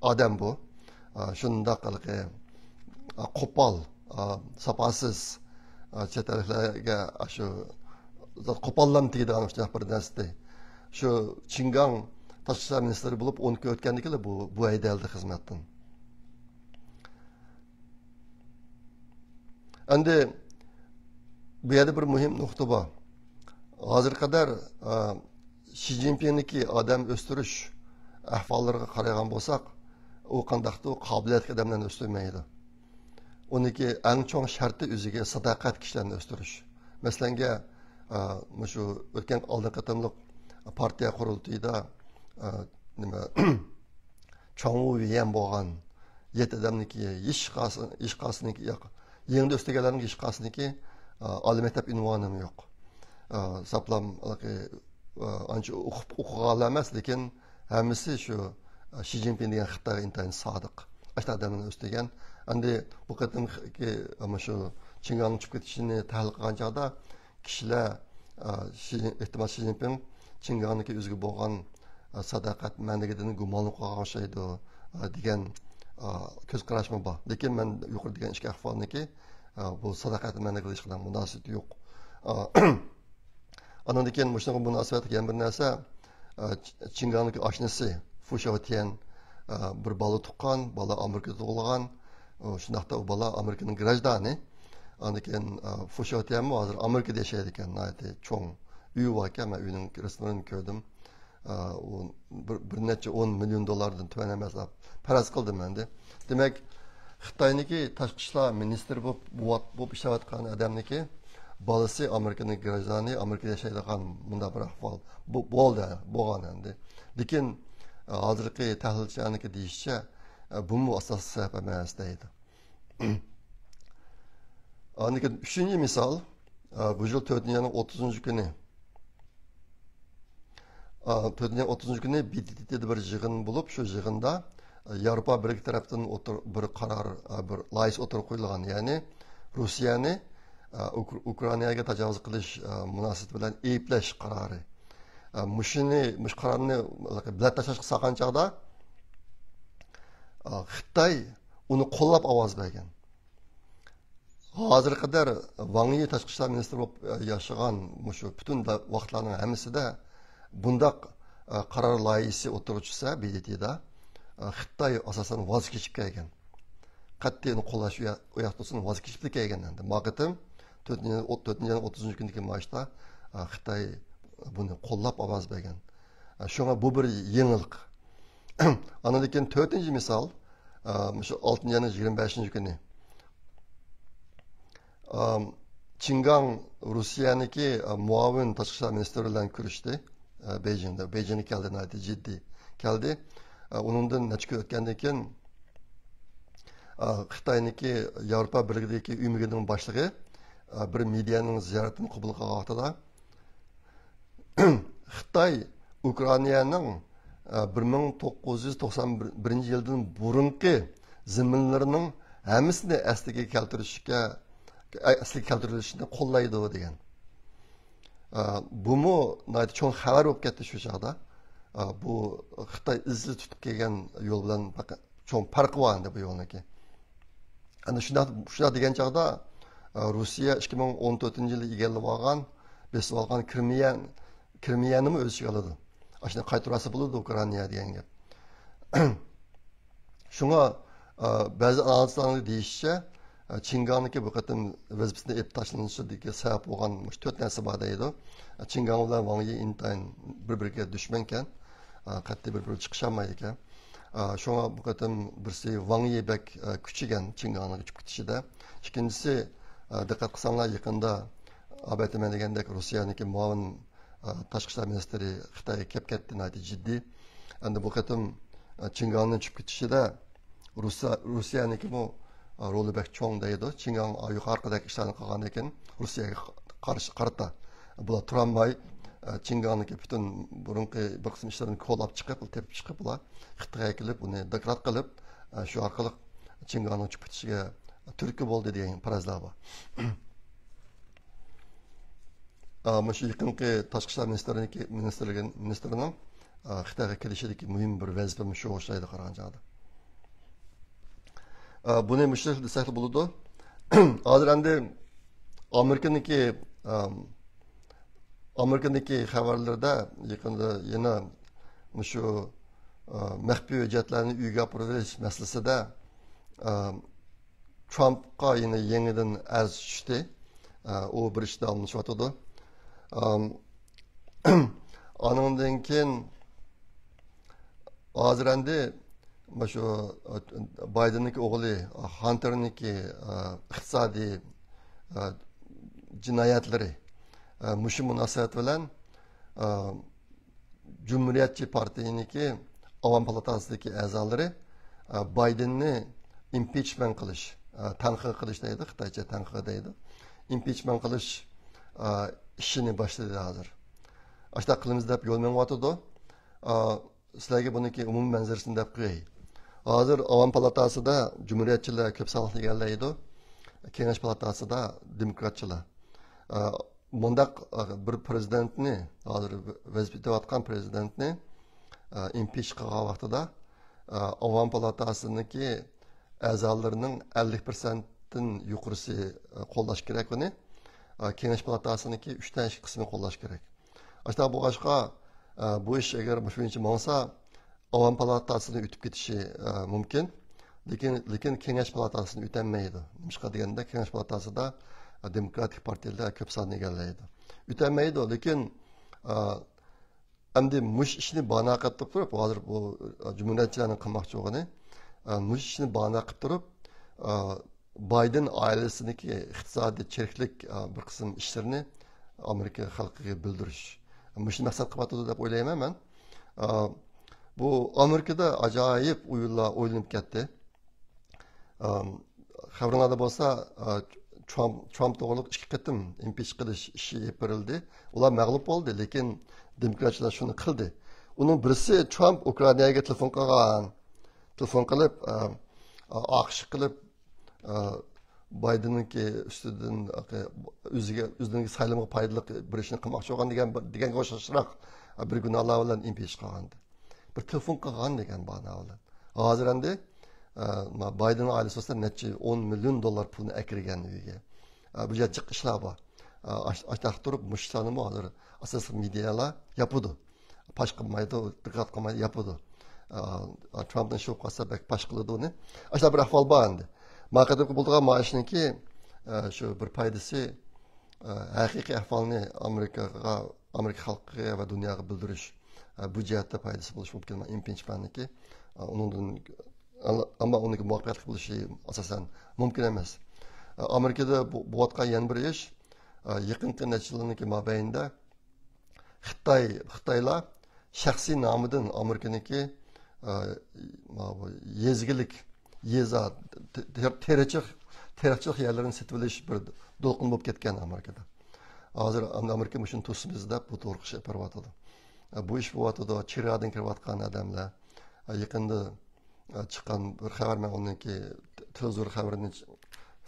ئادەم بۇ. ئە، شۇنداق ھېلىقى، ئە، قوپال، ئە، ساپاسىز، ئە، چەت ئەللىكلەرگە شۇ قوپاللام تېگىدىغان شۇنداق بىر نەرسىدى. شۇ چىڭگاڭ تاشقى ئىشلار مىنىستىرى بولۇپ ئون كۈن ئۆتكەندىكىلا بۇ، بۇ ھەيدەلدى خىزمەتتىن. ئەمدى بۇ يەردە بىر مۇھىم نۇقتا بار. ھازىرغا قەدەر، ئە، شى جىنپىڭنىڭكى ئادەم ئۆستۈرۈش ئەھۋاللىرىغا قارايدىغان بولساق، ئۇ قانداقتۇر قابىلىيەتلىك ئادەملەرنى ئۆستۈرمەيدۇ. ئۇنىڭكى ئەڭ چوڭ شەرتى ئۆزىگە ساداقەت كىشىلەرنى ئۆستۈرۈش. مەسىلەنگە، ئە، مۇشۇ ئۆتكەن ئالدىنقى قېتىملىق پارتىيە قۇرۇلتىيىدا، ئە، نېمە، چاڭ ۋۇ ۋېيەن بولغان يەتتە ئادەمنىڭكى ھېچقايسى-، ھېچقايسىنىڭكى ياق. يېڭىدا ئۆستۈرگەنلەرنىڭ ھېچقايسىنىڭكى، ئە، ئالىي مەكتەپ ئۇنۋانىمۇ يوق. ئە، ساپلام، ئە، ئانچە ئوقۇپ، ئوقۇغانلار ئەمەس، لېكىن ھەممىسى شۇ، ئە، شى جىنپىڭ دېگەن خىتايغا ئىنتايىن سادىق. ئاشۇنداق ئادەملەرنى ئۆستۈرگەن. ئەمدى بۇ قېتىمقى، ئە، مۇشۇ چىڭگاڭنىڭ چۈشۈپ كېتىشىنى تەھلىل قىلغان چاغدا، كىشىلەر، ئە، شى جىن-، ئېھتىمال شى جىنپىڭ چىڭگاڭنىڭكى ئۆزىگە بولغان، ئە، ساداقەت مەنلىكىدىن گۇمانلىنىپ قالغان ئوخشايدۇ، ئە، دېگەن، ئە، كۆز قاراشمۇ بار. لېكىن مەن يۇقىرىدا دېگەن ئىككى ئەھۋالنىڭكى، ئە، بۇ ساداقەت مەنلىكىگە ھېچقانداق مۇناسىۋىتى يوق. ئە، ئاندىن كېيىن مۇشۇنىڭغا مۇناسىۋەتلىك يەنە بىر نەرسە، ئە، چ-، چىڭگاڭنىڭكى ئاشنىسى فۇ شياۋتيەن، ئە، بىر بالا تۇغقان، بالا ئامېرىكىدا تۇغۇلغان. ئۇ شۇنداقتا ئۇ بالا ئامېرىكىنىڭ گراژدانى. ئاندىن كېيىن، ئە، فۇ شياۋتيەنمۇ ھازىر ئامېرىكىدا ياشايدىكەن، ناھايىتى چوڭ ئۆيى باركەن، مەن ئۆينىڭ رەسىملىرىنى كۆردۈم. ئە، ئۇ بىر، بىر نەچچە ئون مىليون دوللاردىن تۆۋەن ئەمەس دەپ پەرەز قىلدىم ئەمدى. دېمەك، خىتاينىڭكى تاشقى ئىشلار مىنىستىرى بولۇپ، بولۇپ، بولۇپ ئىشلەۋاتقان ئادەمنىڭكى بالىسى ئامېرىكىنىڭ گراژدانى، ئامېرىكىدا ياشايدىغان مۇنداق بىر ئەھۋال بو-، بولدى، بولغان ئەمدى. لېكىن، ئە، ھازىرقى تەھلىلچىلەرنىڭكى دېيىشىچە، ئە، بۇمۇ ئاساسلىق سەۋەب ئەمەس دەيدۇ. ئاندىن كېيىن ئۈچىنچى مىسال، ئە، بۇ يىل تۆتىنچى ئاينىڭ ئوتتۇزىنچى كۈنى، ئا، تۆتىنچى ئوتتۇزىنچى كۈنى بى تى تىدا بىر يىغىن بولۇپ، شۇ يىغىندا، ئا، ياۋروپا بىرلىكى تەرەپتىن ئوتتۇر-، بىر قارار، ئا، بىر لايىھىسى ئوتتۇرىغا قويۇلغان. يەنى روسىيەنى، ئا، ئۇك-، ئۇكرائىناگە تاجاۋۇز قىلىش، ئا، مۇناسىۋىتى بىلەن ئەيىبلەش قارارى. ئا، مۇشۇنى، مۇشۇ قارارنى بېلەت تاشلاشقا سالغان چاغدا، ئا، خىتاي ئۇنى قوللاپ ئاۋاز بەرگەن. ھازىرغا قەدەر ۋاڭ يى تاشقى ئىشلار مىنىستىرى بولۇپ، ئە، ياشىغان مۇشۇ پۈتۈن دا-، ۋاقىتلارنىڭ ھەممىسىدە بۇنداق، ئە، قارار لايىھىسى ئوتتۇرىغا چۈشسە، بى تى تىدا، ئە، خىتاي ئاساسەن ۋاز كېچىپ كەلگەن. قەتئىي ئۇنى قوللاش ئۇيا-، ئۇياق تۇرسۇن، ۋاز كېچىپلا كەلگەن ئەمدى. ما قېتىم تۆتىنچى، ئو-، تۆتىنچى ئاينىڭ ئوتتۇزىنچى كۈنىدىكى مايىشتا، ئە، خىتاي بۇنى قوللاپ ئاۋاز بەرگەن. ئە، شۇڭا بۇ بىر يېڭىلىق. ئاندىن كېيىن تۆتىنچى مىسال، ئە، مۇشۇ ئالتىنچى ئاينىڭ يىگىرمە بەشىنچى كۈنى. ئام، چىڭگاڭ روسىيەنىڭكى، ئە، مۇئاۋىن تاشقى ئىشلار مىنىستىرى بىلەن كۆرۈشتى، ئە، بېيجىڭدا. بېيجىڭغا كەلدى، ناھايىتى جىددىي كەلدى. ئە، ئۇنىڭدىن نەچچە كۈن ئۆتكەندىن كېيىن، ئە، خىتاينىڭكى ياۋروپا بىرلىكىدىكى ئۆمىگىنىڭ باشلىقى، ئە، بىر مېدىيانىڭ زىيارىتىنى قوبۇل قىلغان ۋاقتىدا، خىتاي ئۇكرائىنانىڭ، ئە، بىر مىڭ توققۇز يۈز توقسان بىرىنچى يىلدىن بۇرۇنقى زېمىنلىرىنىڭ ھەممىسىنى ئەسلىگە كەلتۈرۈشكە، ئەسلىگە كەلتۈرۈلۈشىنى قوللايدۇ دېگەن. ئە، بۇمۇ ناھايىتى چوڭ خەۋەر بولۇپ كەتتى شۇ چاغدا. ئە، بۇ خىتاي ئىزچىل تۇتۇپ كەلگەن يول بىلەن چوڭ پەرقى بار ئەمدى بۇ يولنىڭكى. ئەمدى شۇنداق، شۇنداق دېگەن چاغدا، ئە، روسىيە ئىككى مىڭ ئون تۆتىنچى يىلى ئىگىلىۋالغان، بېسىۋالغان كىرىمىيە، كىرىمىيەنىمۇ ئۆز ئىچىگە ئالىدۇ. ئاشۇنى قايتۇرالىسا بولىدۇ ئۇكرائىناغا دېگەن گەپ. شۇڭا، ئە، بەزى ئانالىزلارنىڭ دېيىشىچە، ئە، چىڭگاڭنىڭكى بۇ قېتىم ۋەزىپىسىدىن ئېلىپ تاشلىنىشىدىكى سەۋەب بولغان مۇشۇ تۆت نەرسە بار دەيدۇ. ئە، چىڭگاڭ بىلەن ۋاڭ يى ئىنتايىن بىر-بىرىگە دۈشمەنكەن. ئە، قەتئىي بىر-بىرىگە چىقىشالمايدىكەن. ئە، شۇڭا بۇ قېتىم بىرسى ۋاڭ يى بەك، ئە، كۈچىگەن چىڭگاڭنىڭ ئۇچۇپ كېتىشىدە. ئىككىنچىسى، ئە، دىققەت قىلساڭلار يېقىندا ئابەتتە مەن دېگەندەك روسىيەنىڭكى مۇئاۋىن، ئە، تاشقى ئىشلار مىنىستىرى خىتايغا كەپ كەتتى، ناھايىتى جىددىي. ئەمدى بۇ قېتىم، ئە، چىڭگاڭنىڭ چۈشۈپ كېتىشىدە روسىيە، روسىيەنىڭكىمۇ، ئە، رولى بەك چوڭ دەيدۇ. چىڭگاڭ، ئە، يۇقىرىقىدەك ئىشلارنى قىلغاندىن كېيىن روسىيەگە قارشى، قارىتا بۇلار تۇرالماي، ئە، چىڭگاڭنىڭكى پۈتۈن بۇرۇنقى بىر قىسىم ئىشلىرىنى كولاپ چىقىپ، تېپىپ چىقىپ، ئۇلار خىتايغا كېلىپ، ئۇنى دوكلات قىلىپ، ئە، شۇ ئارقىلىق چىڭگاڭنىڭ چۆكۈپ كېتىشىگە تۈرتكە بولدى دېگەن پەرەزلەر بار. ئا، مۇشۇ يېقىنقى تاشقى ئىشلار مىنىستىرىنىڭكى، مىنىستىرلىكى، مىنىستىرىنىڭ، ئا، خىتايغا كېلىشىدىكى مۇھىم بىر ۋەزىپە مۇشۇ ئوخشايدۇ قارىغان چاغدا. ئا، بۇنى مۇشۇ دېسەكلا بولىدۇ. ھازىر ئەمدى ئامېرىكىنىڭكى، ئام، ئامېرىكىنىڭكى خەۋەرلىرىدە يېقىندا يەنە مۇشۇ، ئا، مەخپىي ھۆججەتلەرنى ئۆيگە ئاپىرىۋېلىش مەسىلىسىدە، ئا، ترامپقا يەنە يېڭىدىن ئەرز چۈشتى. ئا، ئۇ بىر ئىش داۋاملىشىۋاتىدۇ. ئام، ئانىڭدىن كېيىن ھازىر ئەمدى مۇشۇ، ئا، بايدېننىڭكى ئوغلى، ئا، خانتېرنىڭكى، ئا، ئىقتىسادىي، ئا، جىنايەتلىرى، ئا، مۇشۇ مۇناسىۋەت بىلەن، ئا، جۇمھۇرىيەتچى پارتىيىنىڭكى ئاۋام پالاتاسىدىكى ئەزالىرى، ئا، بايدېننى ئىمپىچمېنت قىلىش، ئا، تەنقىد قىلىش دەيدۇ، خىتايچە تەنقىد دەيدۇ. ئىمپىچمېنت قىلىش، ئا، ئىشىنى باشلىدى ھازىر. ئاشۇنداق قىلىمىز دەپ يول مېڭىۋاتىدۇ. ئا، سىلەرگە بۇنىڭكى ئومۇمىي مەنزىرىسىنى دەپ قوياي. ھازىر ئاۋام پالاتاسىدا جۇمھۇرىيەتچىلەر كۆپ سانلىقنى ئىگىلەيدۇ. كېڭەش پالاتاسىدا دېموكراتچىلار. ئا، مۇنداق، ئا، بىر پرېزىدېنتنى، ھازىر ۋەزىپە ئۆتەۋاتقان پرېزىدېنتنى، ئا، ئىمپىچ قىلغان ۋاقتىدا، ئا، ئاۋام پالاتاسىنىڭكى ئەزالىرىنىڭ ئەللىك پىرسەنتتىن يۇقىرىسى، ئا، قوللاش كېرەك ئۇنى. ئا، كېڭەش پالاتاسىنىڭكى ئۈچتىن ئىككى قىسمى قوللاش كېرەك. ئاشۇنداق بولغاچقا، ئا، بۇ ئىش ئەگەر مۇشۇ بويىچە ماڭسا، ئاۋام پالاتاسىنى ئۆتۈپ كېتىشى، ئە، مۇمكىن. لېكىن، لېكىن كېڭەش پالاتاسىنى ئۆتەلمەيدۇ. نېمىشقا دېگەندە، كېڭەش پالاتاسىدا، ئە، دېموكراتىك پارتىيەلەر كۆپ ساننى ئىگىلەيدۇ. ئۆتەلمەيدۇ، لېكىن، ئە، ئەمدى مۇش ئىشنى بانا قىلىپ تۇرۇپ، ھازىر بۇ، ئە، جۇمھۇرىيەتچىلەرنىڭ قىلماقچى بولغىنى، ئە، مۇش ئىشنى بانا قىلىپ تۇرۇپ، ئە، بايدېن ئائىلىسىنىڭكى ئىقتىسادىي چىرىكلىك، ئە، بىر قىسىم ئىشلىرىنى ئامېرىكا خەلقىگە بىلدۈرۈش. مۇشۇنى مەقسەت قىلىۋاتىدۇ دەپ ئويلايمەن مەن. ئە، بۇ ئامېرىكىدا ئاجايىپ ئويۇنلار ئوينىلىپ كەتتى. ئە، خەۋىرىڭلاردا بولسا، ئە، ترامپ، ترامپ توغرۇلۇق ئىككى قېتىم ئىمپىچ قىلىش ئىشى ئېلىپ بېرىلدى. ئۇلار مەغلۇپ بولدى، لېكىن دېموكراتچىلار شۇنى قىلدى. ئۇنىڭ بىرسى ترامپ ئۇكرائىناگە تېلېفون قىلغان. تېلېفون قىلىپ، ئە، ئالقىش قىلىپ، ئە، بايدېننىڭكى ئۈستىدىن، ئۆزىگە، ئۆزىنىڭ سايلىمىغا پايدىلىق بىر ئىشنى قىلماقچى بولغان دېگەن، دېگەنگە ئوخشاشراق بىر گۇناھلار بىلەن ئىمپىچ قىلغانىدى. بىر تېلېفون قىلغان دېگەن بانا بىلەن. ھازىر ئەمدى، ئە، بايدېن ئائىلىسى بولسا نەچچە ئون مىليون دوللار پۇلنى ئەكىرگەن ئۆيىگە. ئە، بۇ يەردە جىق ئىشلار بار. ئە، ئاش-، ئاشتاق تۇرۇپ، مۇشۇ ئىشلارنىمۇ ھازىر ئاساسلىق مېدىيالار ياپىدۇ. پاش قىلمايدۇ، دىققەت قىلمايدۇ، ياپىدۇ. ئا، ترامپنىڭ ئىشى بولۇپ قالسا بەك پاش قىلىدۇ ئۇنى. ئاشۇنداق بىر ئەھۋال بار ئەمدى. ما قېتىمقى بولىدىغان مائاشنىڭكى، ئا، شۇ بىر پايدىسى، ئا، ھەقىقىي ئەھۋالنى ئامېرىكىغا، ئامېرىكا خەلقىگە ۋە دۇنياغا بىلدۈرۈش. ئا، بۇ جەھەتتە پايدىسى بولۇشى مۇمكىن ئىمپىچمېنتنىڭكى. ئا، ئۇنىڭدىن، ئەمما ئۇنىڭكى مۇۋەپپەقىيەتلىك بولۇشى ئاساسەن مۇمكىن ئەمەس. ئا، ئامېرىكىدا بو-، بولۇۋاتقان يەنە بىر ئىش، ئا، يېقىنقى نەچچە يىلنىڭكى مابەينىدە خىتاي، خىتايلار شەخسىي نامىدىن ئامېرىكىنىڭكى، ئە، ماۋۇ يېزا ئىگىلىك، يېزا، تېر-، تېرىقچىلىق، تېرىقچىلىق يەرلىرىنى سېتىۋېلىش بىر دولقۇن بولۇپ كەتكەن ئامېرىكىدا. ھازىر ئام-، ئامېرىكا مۇشۇنى توسىمىز دەپ بۇ توغرا ئىش ئېلىپ بېرىۋاتىدۇ. ئە، بۇ ئىش بولۇۋاتىدۇ، چېگرادىن كىرىۋاتقان ئادەملەر. ئە، يېقىندا ئە، چىققان بىر خەۋەر، مەن ئۇنىڭكى تېلېۋىزور خەۋىرىنى چ-،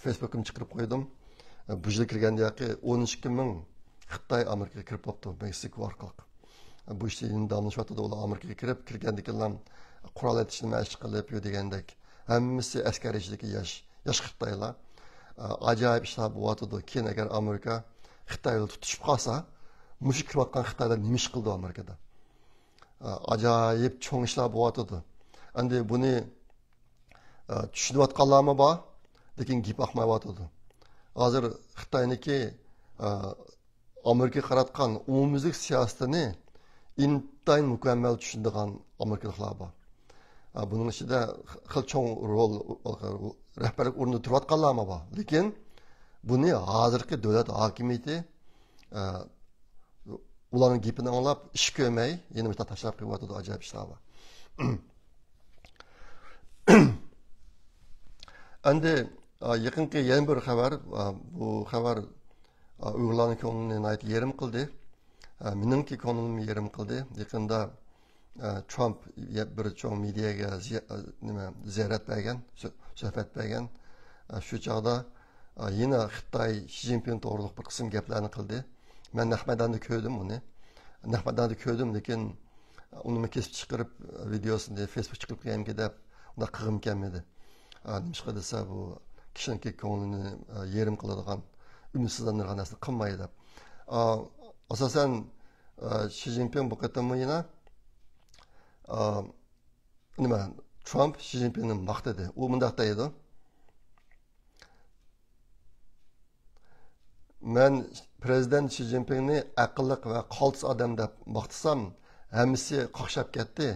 فېيسبۇكتىن چىقىرىپ قويدۇم. ئە، بۇ يىل كىرگەندە ياقى ئون ئىككى مىڭ خىتاي ئامېرىكىغا كىرىپ بوپتۇ، مېكسىكو ئارقىلىق. ئە، بۇ ئىش يەنە داۋاملىشىۋاتىدۇ. ئۇلار ئامېرىكىغا كىرىپ، كىرگەندىكىنلا قورال ئېتىشنى مەشىق قىلىپ يۈر دېگەندەك. ھەممىسى ئەسكەر يېشىدىكى ياش، ياش خىتايلار. ئە، ئاجايىپ ئىشلار بولۇۋاتىدۇ. كېيىن ئەگەر ئامېرىكا خىتاي بىلەن تۇتۇشۇپ قالسا، مۇشۇ كىرىۋاتقان خىتايلار نېمە ئىش قىلىدۇ ئامېرىكىدا؟ ئاجايىپ چوڭ ئىشلار بولۇۋاتىدۇ. ئەمدى بۇنى، ئە، چۈشىنىۋاتقانلارمۇ بار، لېكىن گېپى ئاقمايۋاتىدۇ. ھازىر خىتاينىڭكى، ئە، ئامېرىكىغا قاراتقان ئومۇميۈزلۈك سىياسىتىنى ئىنتايىن مۇكەممەل چۈشىنىدىغان ئامېرىكىلىقلار بار. ئە، بۇنىڭ ئىچىدە خېلى چوڭ رول، رەھبەرلىك ئورنىدا تۇرۇۋاتقانلارمۇ بار. لېكىن بۇنى ھازىرقى دۆلەت ھاكىمىيىتى، ئە، ئۇلارنىڭ گېپىنى ئاڭلاپ، ئىش كۆرمەي، يەنە مۇشۇنداق تاشلاپ قويۇۋاتىدۇ، ئاجايىپ ئىشلار بار. ئەمدى، ئا، يېقىنقى يەنە بىر خەۋەر، ئا، بۇ خەۋەر، ئا، ئۇيغۇرلارنىڭ كۆڭلىنى ناھايىتى يېرىم قىلدى. ئە، مېنىڭكى كۆڭلۈمنى يېرىم قىلدى. يېقىندا، ئە، ترامپ يە-، بىر چوڭ مېدىياگە زىيا-، ئە، نېمە، زىيارەت بەرگەن، سۆ-، سۆھبەت بەرگەن. ئە، شۇ چاغدا، ئە، يەنە خىتاي شى جىنپىڭ توغرۇلۇق بىر قىسىم گەپلەرنى قىلدى. مەن نەق مەيداندا كۆردۈم ئۇنى. نەق مەيداندا كۆردۈم، لېكىن ئۇنىمۇ كېسىپ چىقىرىپ، ۋىدېيوسىنى فېيسبۇك چىقىرىپ قويامكى دەپ، ئۇنداق قىلغۇم كەلمىدى. ئا، نېمىشقا دېسە، بۇ كىشىنىڭكى كۆڭلىنى، ئا، يېرىم قىلىدىغان، ئۈمىدسىزلەندۈرىدىغان نەرسىنى قىلماي دەپ. ئا، ئاساسەن، ئا، شى جىنپىڭ بۇ قېتىممۇ يەنە، ئا، نېمە، ترامپ شى جىنپىڭنى ماختىدى. ئۇ مۇنداق دەيدۇ. مەن پىرېزىدېنت شى جىنپىڭنى ئەقىللىق ۋە قالتىس ئادەم دەپ ماختىسام، ھەممىسى قاقشاپ كەتتى.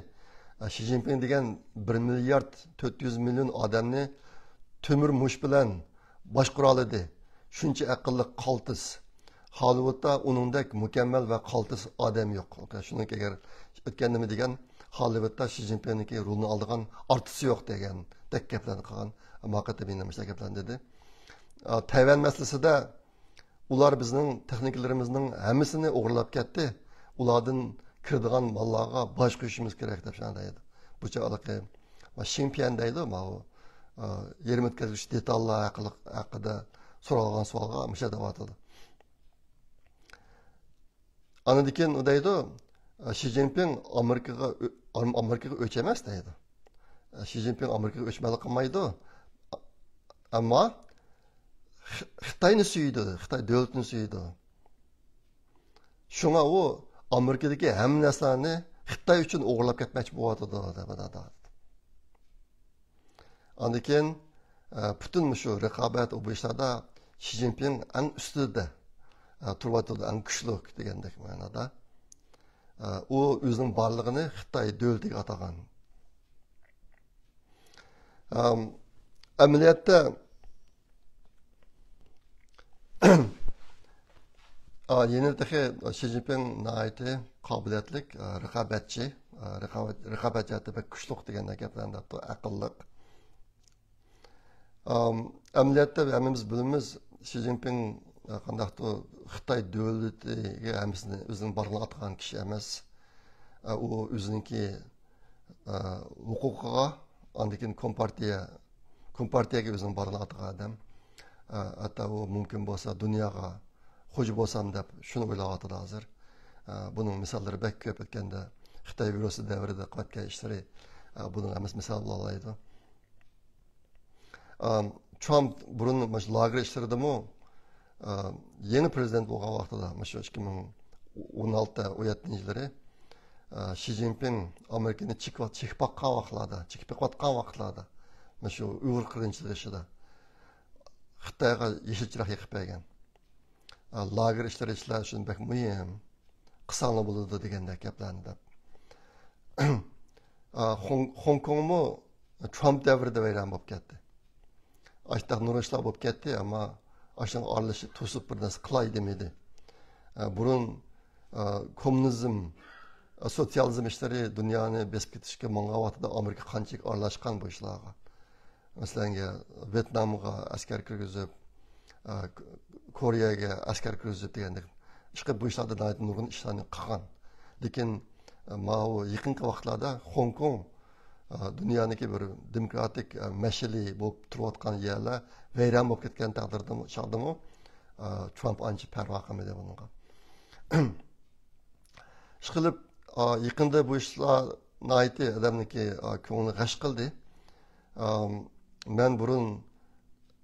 شى جىنپىڭ دېگەن بىر مىليارد تۆت يۈز مىليون ئادەمنى تۆمۈر مۇش بىلەن باشقۇرالىدى. شۇنچە ئەقىللىق، قالتىس. ھالىۋۇدتا ئۇنىڭدەك مۇكەممەل ۋە قالتىس ئادەم يوق. شۇنىڭكى ئەگەر ئۆتكەندىمۇ دېگەن، ھالىۋۇدتا شى جىنپىڭنىڭكى رولىنى ئالىدىغان ئارتىسى يوق دېگەندەك گەپلەرنى قىلغان. ئەمما قېتىم يەنە مۇشۇنداق گەپلەرنى دېدى. ئا، تەيۋەن مەسىلىسىدە ئۇلار بىزنىڭ تېخنىكىلىرىمىزنىڭ ھەممىسىنى ئوغرىلاپ كەتتى. ئۇلاردىن كىرىدىغان ماللارغا باج قويۇشىمىز كېرەك دەپ شۇنداق دەيدۇ. بۇ چاغلىقى شىڭپيەن دەيدۇ، ماۋۇ، ئا، يېرىم ئۆتكەزگۈچ دېتاللار ھەققىدە سورالغان سوئالغا مۇشۇنداق دەۋاتىدۇ. ئاندىن كېيىن ئۇ دەيدۇ، شى جىنپىڭ ئامېرىكىغا ئۆ-، ئام-، ئامېرىكىغا ئۆچ ئەمەس دەيدۇ. شى جىنپىڭ ئامېرىكىغا ئۆچمەنلىك قىلمايدۇ. ئەمما خى-، خىتاينى سۆيىدۇ، خىتاي دۆلىتىنى سۆيىدۇ. شۇڭا ئۇ ئامېرىكىدىكى ھەممە نەرسىلەرنى خىتاي ئۈچۈن ئوغرىلاپ كەتمەكچى بولۇۋاتىدۇ، دەپ ئادەم. ئاندىن كېيىن، ئە، پۈتۈن مۇشۇ رىقابەت، بۇ ئىشلاردا شى جىنپىڭ ئەڭ ئۈستىدە، ئە، تۇرۇۋاتىدۇ، ئەڭ كۈچلۈك دېگەندەك مەنىدە. ئە، ئۇ ئۆزىنىڭ بارلىقىنى خىتاي دۆلىتىگە ئاتىغان. ئەم، ئەمەلىيەتتە، ئا، يەنە تېخى شى جىنپىڭ ناھايىتى قابىلىيەتلىك، ئا، رىقابەتچى، ئا، رىقابەت، رىقابەت جەھەتتە بەك كۈچلۈك دېگەندەك گەپلەرنى دەپتۇ، ئەقىللىق. ئام، ئەمەلىيەتتە ھەممىمىز بىلىمىز، شى جىنپىڭ، ئا، قانداقتۇر خىتاي دۆلىتىگە ھەممىسىنى ئۆزىنىڭ بارلىقىغا ئاتىغان كىشى ئەمەس. ئا، ئۇ ئۆزىنىڭكى ئە، ھوقۇقىغا، ئاندىن كېيىن كومپارتىيە، كومپارتىيەگە ئۆزىنىڭ بارلىقىغا ئاتىغان ئادەم. ئە، ھەتتا ئۇ مۇمكىن بولسا دۇنياغا خوجا بولسام دەپ شۇنى ئويلاۋاتىدۇ ھازىر. ئە، بۇنىڭ مىساللىرى بەك كۆپ. ئۆتكەندە خىتاي ۋىرۇسى دەۋرىدە قىلىۋەتكەن ئىشلىرى، ئە، بۇنىڭ ھەممىسى مىسال بولالايدۇ. ئام، ترامپ بۇرۇن مۇشۇ لاگېر ئىشلىرىدىمۇ، ئا، يېڭى پىرېزىدېنت بولغان ۋاقتىدا، مۇشۇ ئىككى مىڭ ئون ئالتە، ئون يەتتىنچى يىللىرى، ئا، شى جىنپىڭ ئامېرىكىنى چېكىۋات-، چېكىپ باققان ۋاقىتلاردا، چېكىپ بېقىۋاتقان ۋاقىتلاردا، مۇشۇ ئۇيغۇر قىرغىنچىلىقى ئىشىدا خىتايغا يېشىل چىراغ يېقىپ بەرگەن. ئا، لاگېر ئىشلىرى سىلەر ئۈچۈن بەك مۇھىم، قىلساڭلار بولىدۇ دېگەندەك گەپلەرنى دەپ. ئا، خوڭ-، خوڭكوڭمۇ ترامپ دەۋرىدە ۋەيران بولۇپ كەتتى. ئاشتاق نۇرغۇن ئىشلار بولۇپ كەتتى، ئەمما ئاشۇنىڭغا ئارىلىشىپ توسۇپ بىر نەرسە قىلاي دېمىدى. ئا، بۇرۇن، ئا، كوممۇنىزم، ئا، سوتسىيالىزم ئىشلىرى دۇنيانى بېسىپ كېتىشكە ماڭغان ۋاقتىدا ئامېرىكا قانچىلىك ئارىلاشقان بۇ ئىشلارغا. مەسىلەن، ۋيېتنامغا ئەسكەر كىرگۈزۈپ، ئە، كورېيەگە ئەسكەر كىرگۈزۈپ دېگەندەك، ئىشقىلىپ بۇ ئىشلاردا ناھايىتى نۇرغۇن ئىشلارنى قىلغان. لېكىن، ئە، ماۋۇ يېقىنقى ۋاقىتلاردا خوڭكوڭ، ئە، دۇنيانىڭكى بىر دېموكراتىك، ئە، مەشئىلى بولۇپ تۇرۇۋاتقان يەرلەر ۋەيران بولۇپ كەتكەن تەقدىردىمۇ، چاغدىمۇ، ئە، ترامپ ئانچە پەرۋا قىلمىدى بۇنىڭغا. ئىشقىلىپ، ئا، يېقىندا بۇ ئىشلار ناھايىتى ئادەمنىڭكى، ئا، كۆڭلىنى غەش قىلدى. ئام، مەن بۇرۇن،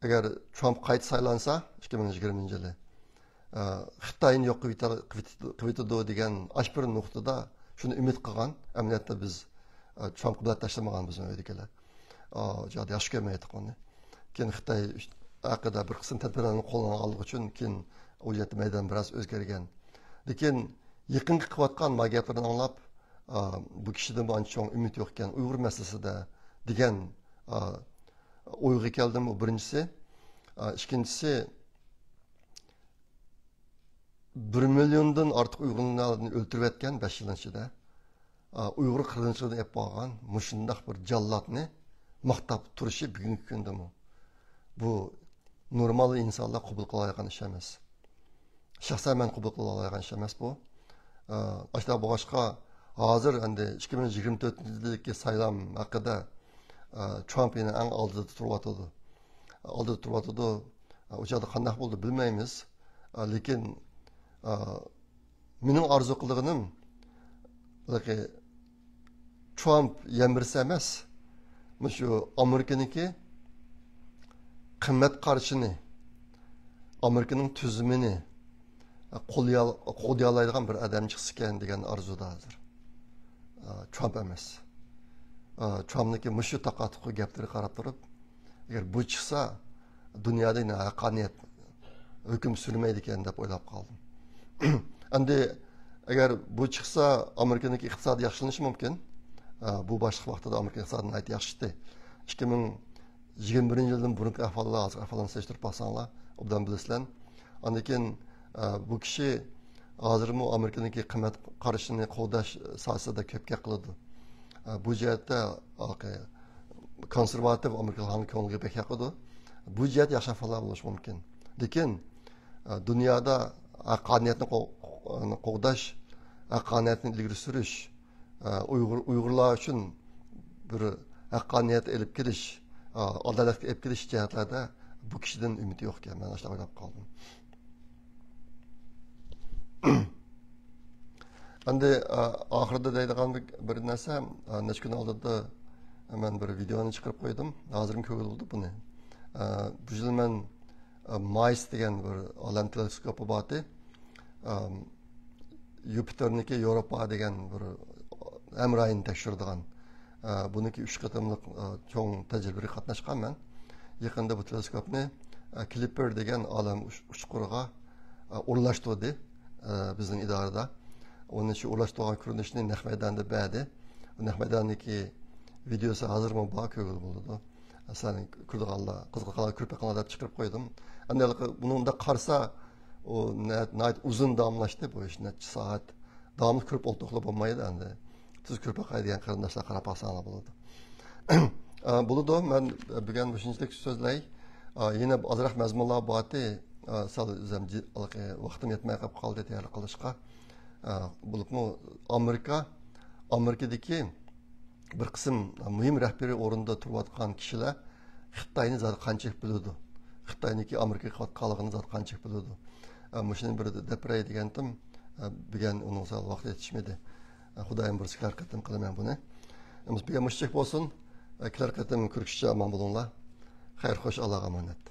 ئەگەر ترامپ قايتا سايلانسا، ئىككى مىڭ يىگىرمىنچى يىلى، ئا، خىتاينى يوق قىلىۋېتە-، قىلىۋېتىدۇ دېگەن ئاشۇ بىر نۇقتىدا شۇنى ئۈمىد قىلغان. ئەمەلىيەتتە بىز، ئا، ترامپقا بېلەت تاشلىمىغان بىزنىڭ ئۆيدىكىلەر. ئا، جادا ياخشى كۆرمەيتتۇق ئۇنى. كېيىن خىتاي ھەققىدە بىر قىسىم تەدبىرلەرنى قولغا ئالغانلىقى ئۈچۈن كېيىن ئۇ يەردە مەيدان بىراز ئۆزگەرگەن. لېكىن يېقىنقى قىلىۋاتقان ما گەپلىرىنى ئاڭلاپ، ئا، بۇ كىشىدىن ئانچە چوڭ ئۈمىد يوق ئىكەن ئۇيغۇر مەسىلىسىدە دېگەن، ئا، ئويغا كەلدىم، بۇ بىرىنچىسى. ئا، ئىككىنچىسى، بىر مىليوندىن ئارتۇق ئۇيغۇرلارنى ئۆلتۈرۈۋەتكەن بەش يىلنىڭ ئىچىدە، ئا، ئۇيغۇر قىرغىنچىلىقىنى ئېلىپ بارغان مۇشۇنداق بىر جاللاتنى ماختاپ تۇرۇشى بۈگۈنكى كۈندىمۇ، بۇ نورمال ئىنسانلار قوبۇل قىلالايدىغان ئىش ئەمەس. شەخسەن مەن قوبۇل قىلالايدىغان ئىش ئەمەس بۇ. ئاشۇنداق بولغاچقا، ھازىر ئەمدى ئىككى مىڭ يىگىرمە تۆتىنچى يىلدىكى سايلام ھەققىدە، ئە، ترامپ يەنە ئەڭ ئالدىدا تۇرۇۋاتىدۇ. ئالدىدا تۇرۇۋاتىدۇ. ئۇ چاغدا قانداق بولىدۇ بىلمەيمىز. ئە، لېكىن، ئە، مېنىڭ ئارزۇ قىلىدىغىنىم، بۇنىڭكى ترامپ يەنە بىرسى ئەمەس، مۇشۇ ئامېرىكىنىڭكى قىممەت قارىشىنى، ئامېرىكىنىڭ تۈزۈمىنى قوللىيال-، قوغدىيالايدىغان بىر ئادەم چىقسىكەن دېگەن ئارزۇدا ھازىر. ئا، ترامپ ئەمەس. ئا، ترامپنىڭكى مۇشۇ تاقا-تۇقا گەپلىرىگە قاراپ تۇرۇپ، ئەگەر بۇ چىقسا، دۇنيادا يەنە ھەققانىيەت ھۆكۈم سۈرمەيدىكەن دەپ ئويلاپ قالدىم. ئەمدى ئەگەر بۇ چىقسا، ئامېرىكىنىڭكى ئىقتىسادى ياخشىلىنىشى مۇمكىن. ئا، بۇ باشلىق ۋاقتىدا ئامېرىكا ئىقتىسادى ناھايىتى ياخشى ئىدى. ئىككى مىڭ يىگىرمە بىرىنچى يىلدىن بۇرۇنقى ئەھۋاللار، ھازىرقى ئەھۋاللارنى سېلىشتۇرۇپ باقساڭلار، ئوبدان بىلىسىلەر. ئاندىن كېيىن، ئە، بۇ كىشى ھازىرمۇ ئامېرىكىنىڭكى قىممەت قارىشىنى قوغداش ساھەسىدە كۆپ گەپ قىلىدۇ. ئە، بۇ جەھەتتە، ئە، كونسېرۋاتىۋ ئامېرىكىلىقلارنىڭ كۆڭلىگە بەك ياقىدۇ. بۇ جەھەتتە ياخشى ئەھۋاللار بولۇشى مۇمكىن. لېكىن، ئە، دۇنيادا ھەققانىيەتنى قو-، قوغداش، ھەققانىيەتنى ئىلگىرى سۈرۈش، ئە، ئۇيغۇر، ئۇيغۇرلار ئۈچۈن بىر ھەققانىيەت ئېلىپ كېلىش، ئە، ئادالەتكە ئېلىپ كېلىش جەھەتلەردە بۇ كىشىدىن ئۈمىد يوق ئىكەن، مەن ئاشۇنداق ئويلاپ قالدىم. ئەمدى، ئە، ئاخىرىدا دەيدىغان بىر، بىر نەرسە، ئە، نەچچە كۈن ئالدىدا مەن بىر ۋىدېئونى چىقىرىپ قويدۇم. ھازىرمۇ كۆرگىلى بولىدۇ بۇنى. ئە، بۇ يىل مەن، ئە، مايس دېگەن بىر ئالەم تېلېسكوپى بار ئىدى. ئە، يۇپىتېرنىڭكى ياۋروپا دېگەن بىر ھەمراھىنى تەكشۈرىدىغان، ئە، بۇنىڭكى ئۈچ قېتىملىق، ئە، چوڭ تەجرىبىگە قاتناشقان مەن. يېقىندا بۇ تېلېسكوپنى، ئە، كلىپپېر دېگەن ئالەم ئۇچ-، ئۇچقۇرىغا، ئە، ئورۇنلاشتۇردى، ئە، بىزنىڭ ئىدارىدە. ئۇنى شۇ ئورۇنلاشتۇرغان كۆرۈنۈشنى نەق مەيداندا بەردى. بۇ نەق مەيداندىكى ۋىدېئوسى ھازىرمۇ بار، كۆرگىلى بولىدۇ. سەن كۆرىدىغانلار، قىزىقىدىغانلار كۆرۈپ بېقىڭلار دەپ چىقىرىپ قويدۇم. ئەمدى ھېلىقى بۇنى مۇنداق قارىسا، ئۇ نە-، ناھايىتى ئۇزۇن داۋاملاشتى بۇ ئىش، نەچچە سائەت. داۋاملىق كۆرۈپ ئولتۇرغىلى بولمايدۇ ئەمدى. تېز كۆرۈپ باقاي دېگەن قېرىنداشلار قاراپ باقساڭلار بولىدۇ. ئا، بولىدۇ، مەن بۈگۈن مۇشۇنچىلىك سۆزلەي. ئا، يەنە ئازراق مەزمۇنلار بارتى. ئا، سەل ئۆزۈم جى-، ھېلىقى ۋاقتىم يەتمەي قېلىپ قالدى تەييارلىق قىلىشقا. ئا، بولۇپمۇ ئامېرىكا، ئامېرىكىدىكى بىر قىسىم مۇھىم رەھبىرىي ئورۇندا تۇرۇۋاتقان كىشىلەر خىتاينى زادى قانچىلىك بىلىدۇ؟ خىتاينىڭكى ئامېرىكىغا قاتقانلىقىنى زادى قانچىلىك بىلىدۇ؟ ئە، مۇشۇنى بىر دەپ بېرەي دېگەنتىم. ئە، بۈگۈن ئۇنىڭ سەل ۋاقتى يېتىشمىدى. ئە، خۇدايىم بۇيرۇسا كېلەر قېتىم قىلىمەن بۇنى. ئەمىسە بۈگۈن مۇشۇچىلىك بولسۇن. ئە، كېلەر قېتىم كۆرۈشكىچە ئامان بولۇڭلار. خەير خوش، ئاللاغا ئامانەت.